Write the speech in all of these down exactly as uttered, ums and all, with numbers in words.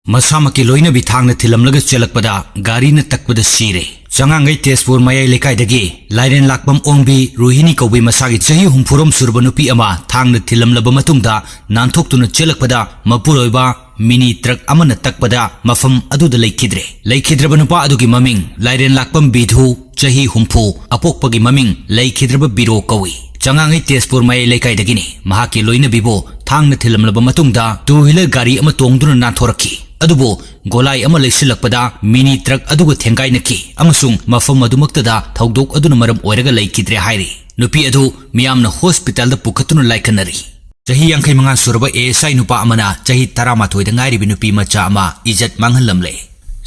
ꯃꯁꯥꯃꯛꯀꯤ ꯂꯣꯏꯅꯕꯤ ꯊꯥꯡꯅ ꯊꯤꯜꯂꯝꯂꯒ ꯆꯦꯜꯂꯛꯄꯗ ꯒꯥꯔꯤꯅ ꯇꯛꯄꯗ ꯁꯤꯔꯦ꯫ ꯆꯉꯥꯡꯒꯩ ꯇꯦꯖꯄꯨꯔ ꯃꯌꯥꯏ ꯂꯩꯀꯥꯏꯗꯒꯤ ꯂꯥꯏꯔꯦꯟ ꯂꯥꯛꯄꯝ ꯑꯣꯡꯕꯤ ꯔꯣꯍꯤꯅꯤ ꯀꯧꯕꯤ ꯃꯁꯥꯒꯤ ꯆꯍꯤ ꯍꯨꯝꯐꯨꯔꯣꯝ ꯁꯨꯔꯕ ꯅꯨꯄꯤ ꯑꯃ ꯊꯥꯡꯅ ꯊꯤꯜꯂꯝꯂꯕ ꯃꯇꯨꯡꯗ ꯅꯥꯟꯊꯣꯛꯇꯨꯅ ꯆꯦꯜꯂꯛꯄꯗ ꯃꯄꯨꯔꯣꯏꯕ ꯃꯤꯅꯤ ꯇ꯭ꯔꯛ ꯑꯃꯅ ꯇꯛꯄꯗ ꯃꯐꯝ ꯑꯗꯨꯗ ꯂꯩꯈꯤꯗ꯭ꯔꯦ꯫ ꯂꯩꯈꯤꯗ꯭ꯔꯕ ꯅꯨꯄꯥ ꯑꯗꯨꯒꯤ ꯃꯃꯤꯡ ꯂꯥꯏꯔꯦꯟ ꯂꯥꯛꯄꯝ ꯕꯤꯙꯨ, ꯆꯍꯤ ꯍꯨꯝꯐꯨ, ꯑꯄꯣꯛꯄꯒꯤ ꯃꯃꯤꯡ ꯂꯩꯈꯤꯗ꯭ꯔꯕ ꯕꯤꯔꯣ ꯀꯧꯏ꯫ ꯆꯉꯥꯡꯒꯩ ꯇꯦꯖꯄꯨꯔ ꯃꯌꯥꯏ ꯂꯩꯀꯥꯏꯗꯒꯤꯅꯤ꯫ ꯃꯍꯥꯛꯀꯤ ꯂꯣꯏꯅꯕꯤꯕꯨ ꯊꯥꯡꯅ ꯊꯤꯜꯂꯝꯂꯕ ꯃꯇꯨꯡꯗ ꯇꯨ ꯋꯤꯂꯔ ꯒꯥꯔꯤ ꯑꯃ ꯇꯣꯡꯗꯨꯅ ꯅꯥꯟꯊꯣꯔꯛꯈꯤ꯫ ꯑꯗꯨꯕꯨ ꯒꯣꯂꯥꯏ ꯑꯃ ꯂꯩꯁꯤꯜꯂꯛꯄꯗ ꯃꯤꯅꯤ ꯇ꯭ꯔꯛ ꯑꯗꯨꯒ ꯊꯦꯡꯒꯥꯏꯅꯈꯤ ꯑꯃꯁꯨꯡ ꯃꯐꯝ ꯑꯗꯨꯃꯛꯇꯗ ꯊꯧꯗꯣꯛ ꯑꯗꯨꯅ ꯃꯔꯝ ꯑꯣꯏꯔꯒ ꯂꯩꯈꯤꯗ꯭ꯔꯦ ꯍꯥꯏꯔꯤ꯫ ꯅꯨꯄꯤ ꯑꯗꯨ ꯃꯤꯌꯥꯝꯅ ꯍꯣꯁꯄꯤꯇꯥꯜꯗ ꯄꯨꯈꯠꯇꯨꯅ ꯂꯥꯏꯀꯠꯅꯔꯤ꯫ ꯆꯍꯤ ꯌꯥꯡꯈꯩ ꯃꯉꯥ ꯁꯨꯔꯕ ꯑꯦ ꯑꯦꯁ ꯑꯥꯏ ꯅꯨꯄꯥ ꯑꯃꯅ ꯆꯍꯤ ꯇꯔꯥꯃꯥꯊꯣꯏꯗ ꯉꯥꯏꯔꯤꯕꯤ ꯅꯨꯄꯤ ꯃꯆꯥ ꯑꯃ ꯏꯖꯠ ꯃꯥꯡꯍꯜꯂꯝꯂꯦ꯫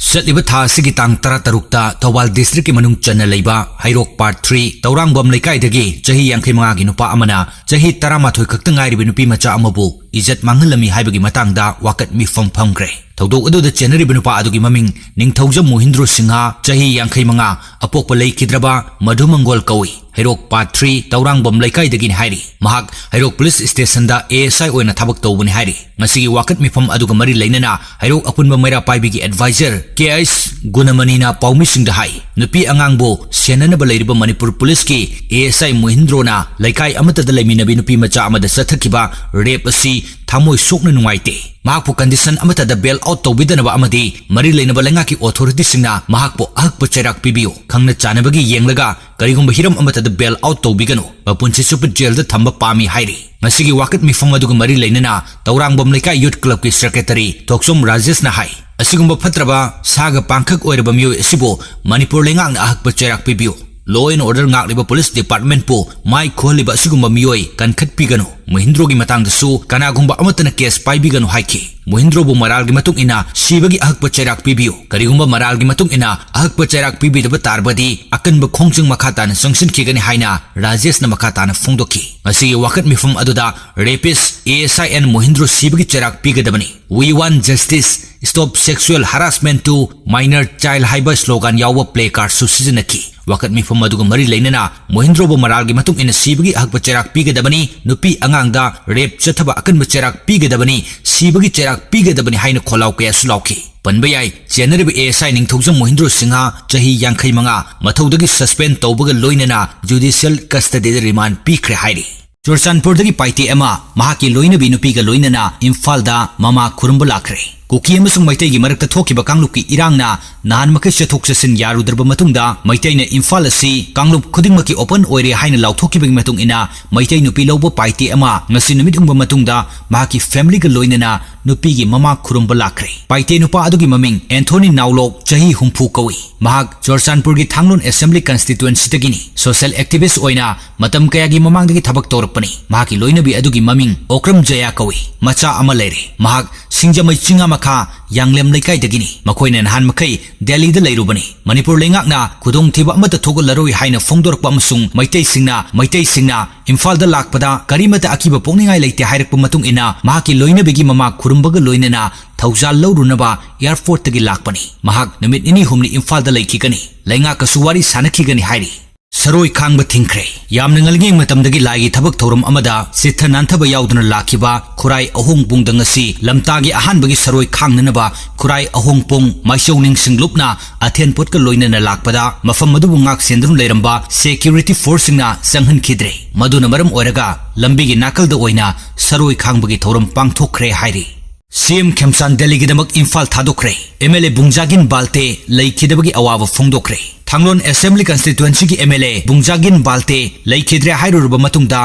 ꯆꯠꯂꯤꯕ ꯊꯥ ꯑꯁꯤꯒꯤ ꯇꯥꯡ ꯇꯔꯥ ꯇꯔꯨꯛꯇ ꯊꯧꯕꯥꯜ ꯗꯤꯁꯇ꯭ꯔꯤꯛꯀꯤ ꯃꯅꯨꯡ ꯆꯟꯅ ꯂꯩꯕ ꯍꯩꯔꯣꯛ ꯄꯥꯔꯠ ꯊ꯭ꯔꯤ ꯇꯧꯔꯥꯡꯕꯝ ꯂꯩꯀꯥꯏꯗꯒꯤ ꯆꯍꯤ ꯌꯥꯡꯈꯩ ꯃꯉꯥꯒꯤ ꯅꯨꯄꯥ ꯑꯃꯅ ꯆꯍꯤ ꯇꯔꯥꯃꯥꯊꯣꯏ ꯈꯛꯇ ꯉꯥꯏꯔꯤꯕ ꯅꯨꯄꯤ ꯃꯆꯥ ꯑꯃꯕꯨ ꯏꯖꯠ ꯃꯥꯡꯍꯜꯂꯝꯃꯤ ꯍꯥꯏꯕꯒꯤ ꯃꯇꯥꯡꯗ ꯋꯥꯀꯠ ꯃꯤꯐꯝ ꯐꯝꯈ꯭ꯔꯦ꯫ ꯊꯧꯗꯣꯛ ꯑꯗꯨꯗ ꯆꯦꯟꯅꯔꯤꯕ ꯅꯨꯄꯥ ꯑꯗꯨꯒꯤ ꯃꯃꯤꯡ ꯅꯤꯡꯊꯧꯖꯝ ꯃꯣꯍꯤꯟꯗ꯭ꯔꯣ ꯁꯤꯡꯍ, ꯆꯍꯤ ꯌꯥꯡꯈꯩ ꯃꯉꯥ, ꯑꯄꯣꯛꯄ ꯂꯩꯈꯤꯗ꯭ꯔꯕ ꯃꯙꯨ ꯃꯪꯒꯣꯜ ꯀꯧꯏ꯫ ꯍꯩꯔꯣꯛ ꯄꯥꯔꯠ ꯊ꯭ꯔꯤ ꯇꯧꯔꯥꯡꯕꯝ ꯂꯩꯀꯥꯏꯗꯒꯤꯅꯤ ꯍꯥꯏꯔꯤ꯫ ꯃꯍꯥꯛ ꯍꯩꯔꯣꯛ ꯄꯨꯂꯤꯁ ꯁ꯭ꯇꯦꯁꯟꯗ ꯑꯦ ꯑꯦꯁ ꯑꯥꯏ ꯑꯣꯏꯅ ꯊꯕꯛ ꯇꯧꯕꯅꯤ ꯍꯥꯏꯔꯤ꯫ ꯉꯁꯤꯒꯤ ꯋꯥꯀꯠ ꯃꯤꯐꯝ ꯑꯗꯨꯒ ꯃꯔꯤ ꯂꯩꯅꯅ ꯍꯩꯔꯣꯛ ꯑꯄꯨꯟꯕ ꯃꯩꯔꯥ ꯄꯥꯏꯕꯤꯒꯤ ꯑꯦꯗꯚꯥꯏꯖꯔ ꯀꯦ ꯑꯩꯆ ꯒꯨꯅꯃꯅꯤꯅ ꯄꯥꯎꯃꯤꯁꯤꯡꯗ ꯍꯥꯏ, ꯅꯨꯄꯤ ꯑꯉꯥꯡꯕꯨ ꯁꯦꯟꯅꯅꯕ ꯂꯩꯔꯤꯕ ꯃꯅꯤꯄꯨꯔ ꯄꯨꯂꯤꯁꯀꯤ ꯑꯦ ꯑꯦꯁ ꯑꯥꯏ ꯃꯣꯍꯤꯟꯗ꯭ꯔꯣꯅ ꯂꯩꯀꯥꯏ ꯑꯃꯠꯇꯗ ꯂꯩꯃꯤꯟꯅꯕꯤ ꯅꯨꯄꯤ ꯃꯆꯥ ꯑꯃꯗ ꯆꯠꯊꯈꯤꯕ ꯔꯦꯞ ꯑꯁꯤ ꯊꯃꯣꯏ ꯁꯣꯛꯅ ꯅꯨꯡꯉꯥꯏꯇꯦ꯫ ꯃꯍꯥꯛꯄꯨ ꯀꯟꯗꯤꯁꯟ ꯑꯃꯠꯇꯗ ꯕꯦꯜ ꯑꯥꯎꯠ ꯇꯧꯕꯤꯗꯅꯕ ꯑꯃꯗꯤ ꯃꯔꯤ ꯂꯩꯅꯕ ꯂꯩꯉꯥꯛꯀꯤ ꯑꯣꯊꯣꯔꯤꯇꯤꯁꯤꯡꯅ ꯃꯍꯥꯛꯄꯨ ꯑꯍꯛꯄ ꯆꯩꯔꯥꯛ ꯄꯤꯕꯤꯌꯨ꯫ ꯈꯪꯅ ꯆꯥꯟꯅꯕꯒꯤ ꯌꯦꯡꯂꯒ ꯀꯔꯤꯒꯨꯝꯕ ꯍꯤꯔꯝ ꯑꯃꯠꯇꯗ ꯕꯦꯜ ꯑꯥꯎꯠ ꯇꯧꯕꯤꯒꯅꯨ꯫ ꯃꯄꯨꯟꯁꯤ ꯆꯨꯞꯄ ꯖꯦꯜꯗ ꯊꯝꯕ ꯄꯥꯝꯃꯤ ꯍꯥꯏꯔꯤ꯫ ꯉꯁꯤꯒꯤ ꯋꯥꯀꯠ ꯃꯤꯐꯝ ꯑꯗꯨꯒ ꯃꯔꯤ ꯂꯩꯅꯅ ꯇꯧꯔꯥꯡꯕꯝ ꯂꯩꯀꯥꯏ ꯌꯨꯠ ꯀ꯭ꯂꯕꯀꯤ ꯁꯦꯀ꯭ꯔꯦꯇꯔꯤ ꯊꯣꯛꯆꯣꯝ ꯔꯥꯖꯦꯁꯅ ꯍꯥꯏ, ꯑꯁꯤꯒꯨꯝꯕ ꯐꯠꯇ꯭ꯔꯕ ꯁꯥꯒ ꯄꯥꯡꯈꯛ ꯑꯣꯏꯔꯕ ꯃꯤꯑꯣꯏ ꯑꯁꯤꯕꯨ ꯃꯅꯤꯄꯨꯔ ꯂꯩꯉꯥꯛꯅ ꯑꯍꯛꯄ ꯆꯩꯔꯥꯛ ꯄꯤꯕꯤꯌꯨ꯫ Law and order ꯉꯥꯛꯂꯤꯕ ꯄꯨꯂꯤꯁ ꯗꯤꯄꯥꯔꯠꯃꯦꯟꯠꯄꯨ ꯃꯥꯏ ꯈꯨꯍꯜꯂꯤꯕ ꯑꯁꯤꯒꯨꯝꯕ ꯃꯤꯑꯣꯏ ꯀꯟꯈꯠꯄꯤꯒꯅꯨ꯫ ꯃꯣꯍꯤꯟꯗ꯭ꯔꯣꯒꯤ ꯃꯇꯥꯡꯗꯁꯨ ꯀꯅꯥꯒꯨꯝꯕ ꯑꯃꯠꯇꯅ ꯀꯦꯁ ꯄꯥꯏꯕꯤꯒꯅꯨ ꯍꯥꯏꯈꯤ꯫ ꯃꯣꯍꯤꯟꯗ꯭ꯔꯣꯕꯨ ꯃꯔꯥꯜꯒꯤ ꯃꯇꯨꯡ ꯏꯟꯅ ꯁꯤꯕꯒꯤ ꯑꯍꯛꯄ ꯆꯩꯔꯥꯛ ꯄꯤꯕꯤꯌꯨ꯫ ꯀꯔꯤꯒꯨꯝꯕ ꯃꯔꯥꯜꯒꯤ ꯃꯇꯨꯡ ꯏꯟꯅ ꯑꯍꯛꯄ ꯆꯩꯔꯥꯛ ꯄꯤꯕꯤꯗꯕ ꯇꯥꯔꯕꯗꯤ ꯑꯀꯟꯕ ꯈꯣꯡꯖꯪ ꯃꯈꯥ ꯇꯥꯅ ꯆꯪꯁꯤꯟꯈꯤꯒꯅꯤ ꯍꯥꯏꯅ ꯔꯥꯖꯦꯁꯅ ꯃꯈꯥ ꯇꯥꯅ ꯐꯣꯡꯗꯣꯛꯈꯤ꯫ ꯉꯁꯤꯒꯤ ꯋꯥꯀꯠ ꯃꯤꯐꯝ ꯑꯗꯨꯗ ꯔꯦꯄꯤꯁ ꯑꯦ ꯑꯦꯁ ꯑꯥꯏ ꯑꯦꯟ ꯃꯣꯍꯤꯟꯗ꯭ꯔꯣ ꯁꯤꯕꯒꯤ ꯆꯩꯔꯥꯛ ꯄꯤꯒꯗꯕꯅꯤ, We want justice, stop sexual harassment to minor child ꯍꯥꯏꯕ ꯁ꯭ꯂꯣꯒꯥꯟ ꯌꯥꯎꯕ ꯄ꯭ꯂꯦ ꯀꯥꯔꯗꯁꯨ ꯁꯤꯖꯤꯟꯅꯈꯤ꯫ ꯋꯥꯀꯠ ꯃꯤꯐꯝ ꯑꯗꯨꯒ ꯃꯔꯤ ꯂꯩꯅꯅ ꯃꯣꯍꯤꯟꯗ꯭ꯔꯣꯕꯨ ꯃꯔꯥꯜꯒꯤ ꯃꯇꯨꯡ ꯏꯟꯅ ꯁꯤꯕꯒꯤ ꯑꯍꯛꯄ ꯆꯩꯔꯥꯛ ꯄꯤꯒꯗꯕꯅꯤ, ꯅꯨꯄꯤ ꯑꯉꯥꯡꯗ ꯔꯦꯞ ꯆꯠꯊꯕ ꯑꯀꯟꯕ ꯆꯩꯔꯥꯛ ꯄꯤꯒꯗꯕꯅꯤ, ꯁꯤꯕꯒꯤ ꯆꯩꯔꯥꯛ ꯄꯤꯒꯗꯕꯅꯤ ꯍꯥꯏꯅ ꯈꯣꯜꯂꯥꯎ ꯀꯌꯥꯁꯨ ꯂꯥꯎꯈꯤ꯫ ꯄꯟꯕ ꯌꯥꯏ, ꯆꯦꯟꯅꯔꯤꯕ ꯑꯦ ꯑꯦꯁ ꯑꯥꯏ ꯅꯤꯡꯊꯧꯖꯝ ꯃꯣꯍꯤꯟꯗ꯭ꯔꯣ ꯁꯤꯡꯍ ꯆꯍꯤ ꯌꯥꯡꯈꯩ ꯃꯉꯥ ꯃꯊꯧꯗꯒꯤ ꯁꯁꯄꯦꯟ ꯇꯧꯕꯒ ꯂꯣꯏꯅꯅ ꯖꯨꯗꯤꯁꯤꯌꯦꯜ ꯀꯁꯇꯗꯤꯗ ꯔꯤꯃꯥꯟ ꯄꯤꯈ꯭ꯔꯦ ꯍꯥꯏꯔꯤ꯫ ꯆꯨꯔꯆꯥꯟꯄꯨꯔꯗꯒꯤ ꯄꯥꯏꯇꯦ ꯑꯃ ꯃꯍꯥꯛꯀꯤ ꯂꯣꯏꯅꯕꯤ ꯅꯨꯄꯤꯒ ꯂꯣꯏꯅꯅ ꯏꯝꯐꯥꯜꯗ ꯃꯃꯥ ꯈꯨꯔꯨꯝꯕ ꯂꯥꯛꯈ꯭ꯔꯦ꯫ ꯀꯨꯀꯤ ꯑꯃꯁꯨꯡ ꯃꯩꯇꯩꯒꯤ ꯃꯔꯛꯇ ꯊꯣꯛꯈꯤꯕ ꯀꯥꯡꯂꯨꯞꯀꯤ ꯏꯔꯥꯡꯅ ꯅꯍꯥꯟ ꯃꯈꯩ ꯆꯠꯊꯣꯛ ꯆꯠꯁꯤꯟ ꯌꯥꯔꯨꯗ꯭ꯔꯕ ꯃꯇꯨꯡꯗ ꯃꯩꯇꯩꯅ ꯏꯝꯐꯥꯜ ꯑꯁꯤ ꯀꯥꯡꯂꯨꯞ ꯈꯨꯗꯤꯡꯃꯛꯀꯤ ꯑꯣꯄꯟ ꯑꯣꯏꯔꯦ ꯍꯥꯏꯅ ꯂꯥꯎꯊꯣꯛꯈꯤꯕꯒꯤ ꯃꯇꯨꯡ ꯏꯟꯅ ꯃꯩꯇꯩ ꯅꯨꯄꯤ ꯂꯧꯕ ꯄꯥꯏꯇꯦ ꯑꯃ ꯉꯁꯤ ꯅꯨꯃꯤꯠ ꯍꯨꯝꯕ ꯃꯇꯨꯡꯗ ꯃꯍꯥꯛꯀꯤ ꯐꯦꯃꯤꯂꯤꯒ ꯂꯣꯏꯅꯅ ꯅꯨꯄꯤꯒꯤ ꯃꯃꯥ ꯈꯨꯔꯨꯝꯕ ꯂꯥꯛꯈ꯭ꯔꯦ꯫ ꯄꯥꯏꯇꯦ ꯅꯨꯄꯥ ꯑꯗꯨꯒꯤ ꯃꯃꯤꯡ ꯑꯦꯟꯊꯣꯅꯤ ꯅꯥꯎꯂꯣꯛ, ꯆꯍꯤ ꯍꯨꯝꯐꯨ ꯀꯧꯏ꯫ ꯃꯍꯥꯛ ꯆꯨꯔꯆꯥꯟꯄꯨꯔꯒꯤ ꯊꯥꯡꯂꯣꯟ ꯑꯦꯁꯦꯝꯕ꯭ꯂꯤ ꯀꯟꯁꯇꯤꯇ꯭ꯋꯦꯟꯁꯤꯗꯒꯤꯅꯤ꯫ ꯁꯣꯁꯤꯌꯦꯜ ꯑꯦꯛꯇꯤꯚꯤꯁ꯭ꯠ ꯑꯣꯏꯅ ꯃꯇꯝ ꯀꯌꯥꯒꯤ ꯃꯃꯥꯡꯗꯒꯤ ꯊꯕꯛ ꯇꯧꯔꯛꯄꯅꯤ꯫ ꯃꯍꯥꯛꯀꯤ ꯂꯣꯏꯅꯕꯤ ꯑꯗꯨꯒꯤ ꯃꯃꯤꯡ ꯑꯣꯀ꯭ꯔꯝ ꯖꯌꯥ ꯀꯧꯏ꯫ ꯃꯆꯥ ꯑꯃ ꯂꯩꯔꯦ꯫ ꯃꯍꯥꯛ ꯁꯤꯡꯖꯃꯩ ꯆꯤꯡꯉꯥ ꯃꯈꯥ ꯌꯥꯡꯂꯦꯝ ꯂꯩꯀꯥꯏꯗꯒꯤꯅꯤ꯫ ꯃꯈꯣꯏꯅ ꯅꯍꯥꯟ ꯃꯈꯩ ꯗꯦꯜꯂꯤꯗ ꯂꯩꯔꯨꯕꯅꯤ꯫ ꯃꯅꯤꯄꯨꯔ ꯂꯩꯉꯥꯛꯅ ꯈꯨꯗꯣꯡꯊꯤꯕ ꯑꯃꯠꯇ ꯊꯣꯛꯍꯜꯂꯔꯣꯏ ꯍꯥꯏꯅ ꯐꯣꯡꯗꯣꯔꯛꯄ ꯑꯃꯁꯨꯡ ꯃꯩꯇꯩꯁꯤꯡꯅ, ꯃꯩꯇꯩꯁꯤꯡꯅ ꯏꯝꯐꯥꯜꯗ ꯂꯥꯛꯄꯗ ꯀꯔꯤꯃꯠꯇ ꯑꯀꯤꯕ ꯄꯣꯛꯅꯤꯡꯉꯥꯏ ꯂꯩꯇꯦ ꯍꯥꯏꯔꯛꯄ ꯃꯇꯨꯡ ꯏꯟꯅ ꯃꯍꯥꯛꯀꯤ ꯂꯣꯏꯅꯕꯤꯒꯤ ꯃꯃꯥ ꯈꯨꯔꯨꯝꯕꯒ ꯂꯣꯏꯅꯅ ꯊꯧꯖꯥꯜ ꯂꯧꯔꯨꯅꯕ ꯑꯦꯌꯔꯄꯣꯔꯠꯇꯒꯤ ꯂꯥꯛꯄꯅꯤ꯫ ꯃꯍꯥꯛ ꯅꯨꯃꯤꯠ ꯅꯤꯅꯤ ꯍꯨꯝꯅꯤ ꯏꯝꯐꯥꯜꯗ ꯂꯩꯈꯤꯒꯅꯤ꯫ ꯂꯩꯉꯥꯛꯀꯁꯨ ꯋꯥꯔꯤ ꯁꯥꯅꯈꯤꯒꯅꯤ ꯍꯥꯏꯔꯤ꯫ ꯁꯔꯣꯏ ꯈꯥꯡꯕ ꯊꯤꯡꯈ꯭ꯔꯦ꯫ ꯌꯥꯝꯅ ꯉꯜꯂꯤꯉꯩ ꯃꯇꯝꯗꯒꯤ ꯂꯥꯏꯒꯤ ꯊꯕꯛ ꯊꯧꯔꯝ ꯑꯃꯗ ꯆꯤꯠꯊ ꯅꯥꯟꯊꯕ ꯌꯥꯎꯗꯅ ꯂꯥꯛꯈꯤꯕ ꯈꯨꯔꯥꯏ ꯑꯍꯣꯡꯄꯨꯡꯗ ꯉꯁꯤ ꯂꯝꯇꯥꯒꯤ ꯑꯍꯥꯟꯕꯒꯤ ꯁꯔꯣꯏ ꯈꯥꯡꯅꯅꯕ ꯈꯨꯔꯥꯏ ꯑꯍꯣꯡꯄꯨꯡ ꯃꯥꯏꯆꯧ ꯅꯤꯡꯁꯤꯡ ꯂꯨꯞꯅ ꯑꯊꯦꯟ ꯄꯣꯠꯀ ꯂꯣꯏꯅꯅ ꯂꯥꯛꯄꯗ ꯃꯐꯝ ꯑꯗꯨꯕꯨ ꯉꯥꯛ ꯁꯦꯟꯗꯨꯅ ꯂꯩꯔꯝꯕ ꯁꯦꯀ꯭ꯌꯨꯔꯤꯇꯤ ꯐꯣꯔꯁꯁꯤꯡꯅ ꯆꯪꯍꯟꯈꯤꯗ꯭ꯔꯦ꯫ ꯃꯗꯨꯅ ꯃꯔꯝ ꯑꯣꯏꯔꯒ ꯂꯝꯕꯤꯒꯤ ꯅꯥꯀꯜꯗ ꯑꯣꯏꯅ ꯁꯔꯣꯏ ꯈꯥꯡꯕꯒꯤ ꯊꯧꯔꯝ ꯄꯥꯡꯊꯣꯛꯈ꯭ꯔꯦ ꯍꯥꯏꯔꯤ꯫ ꯁꯤ ꯑꯦꯝ ꯈꯦꯝꯆꯥꯟ ꯗꯦꯜꯂꯤꯒꯤꯗꯃꯛ ꯏꯝꯐꯥꯜ ꯊꯥꯗꯣꯛꯈ꯭ꯔꯦ꯫ ꯑꯦꯝ ꯑꯦꯜ ꯑꯦ ꯕꯨꯡꯖꯥꯒꯤꯟ ꯕꯥꯜꯇꯦ ꯂꯩꯈꯤꯗꯕꯒꯤ ꯑꯋꯥꯕ ꯐꯣꯡꯗꯣꯛꯈ꯭ꯔꯦ꯫ ꯊꯥꯡꯂꯣꯟ ꯑꯦꯁꯦꯝꯕ꯭ꯂꯤ ꯀꯟꯁꯇꯤꯇ꯭ꯋꯦꯟꯁꯤꯒꯤ ꯑꯦꯝ ꯑꯦꯜ ꯑꯦ ꯕꯨꯡꯖꯥꯒꯤꯟ ꯕꯥꯜꯇꯦ ꯂꯩꯈꯤꯗ꯭ꯔꯦ ꯍꯥꯏꯔꯨꯔꯕ ꯃꯇꯨꯡꯗ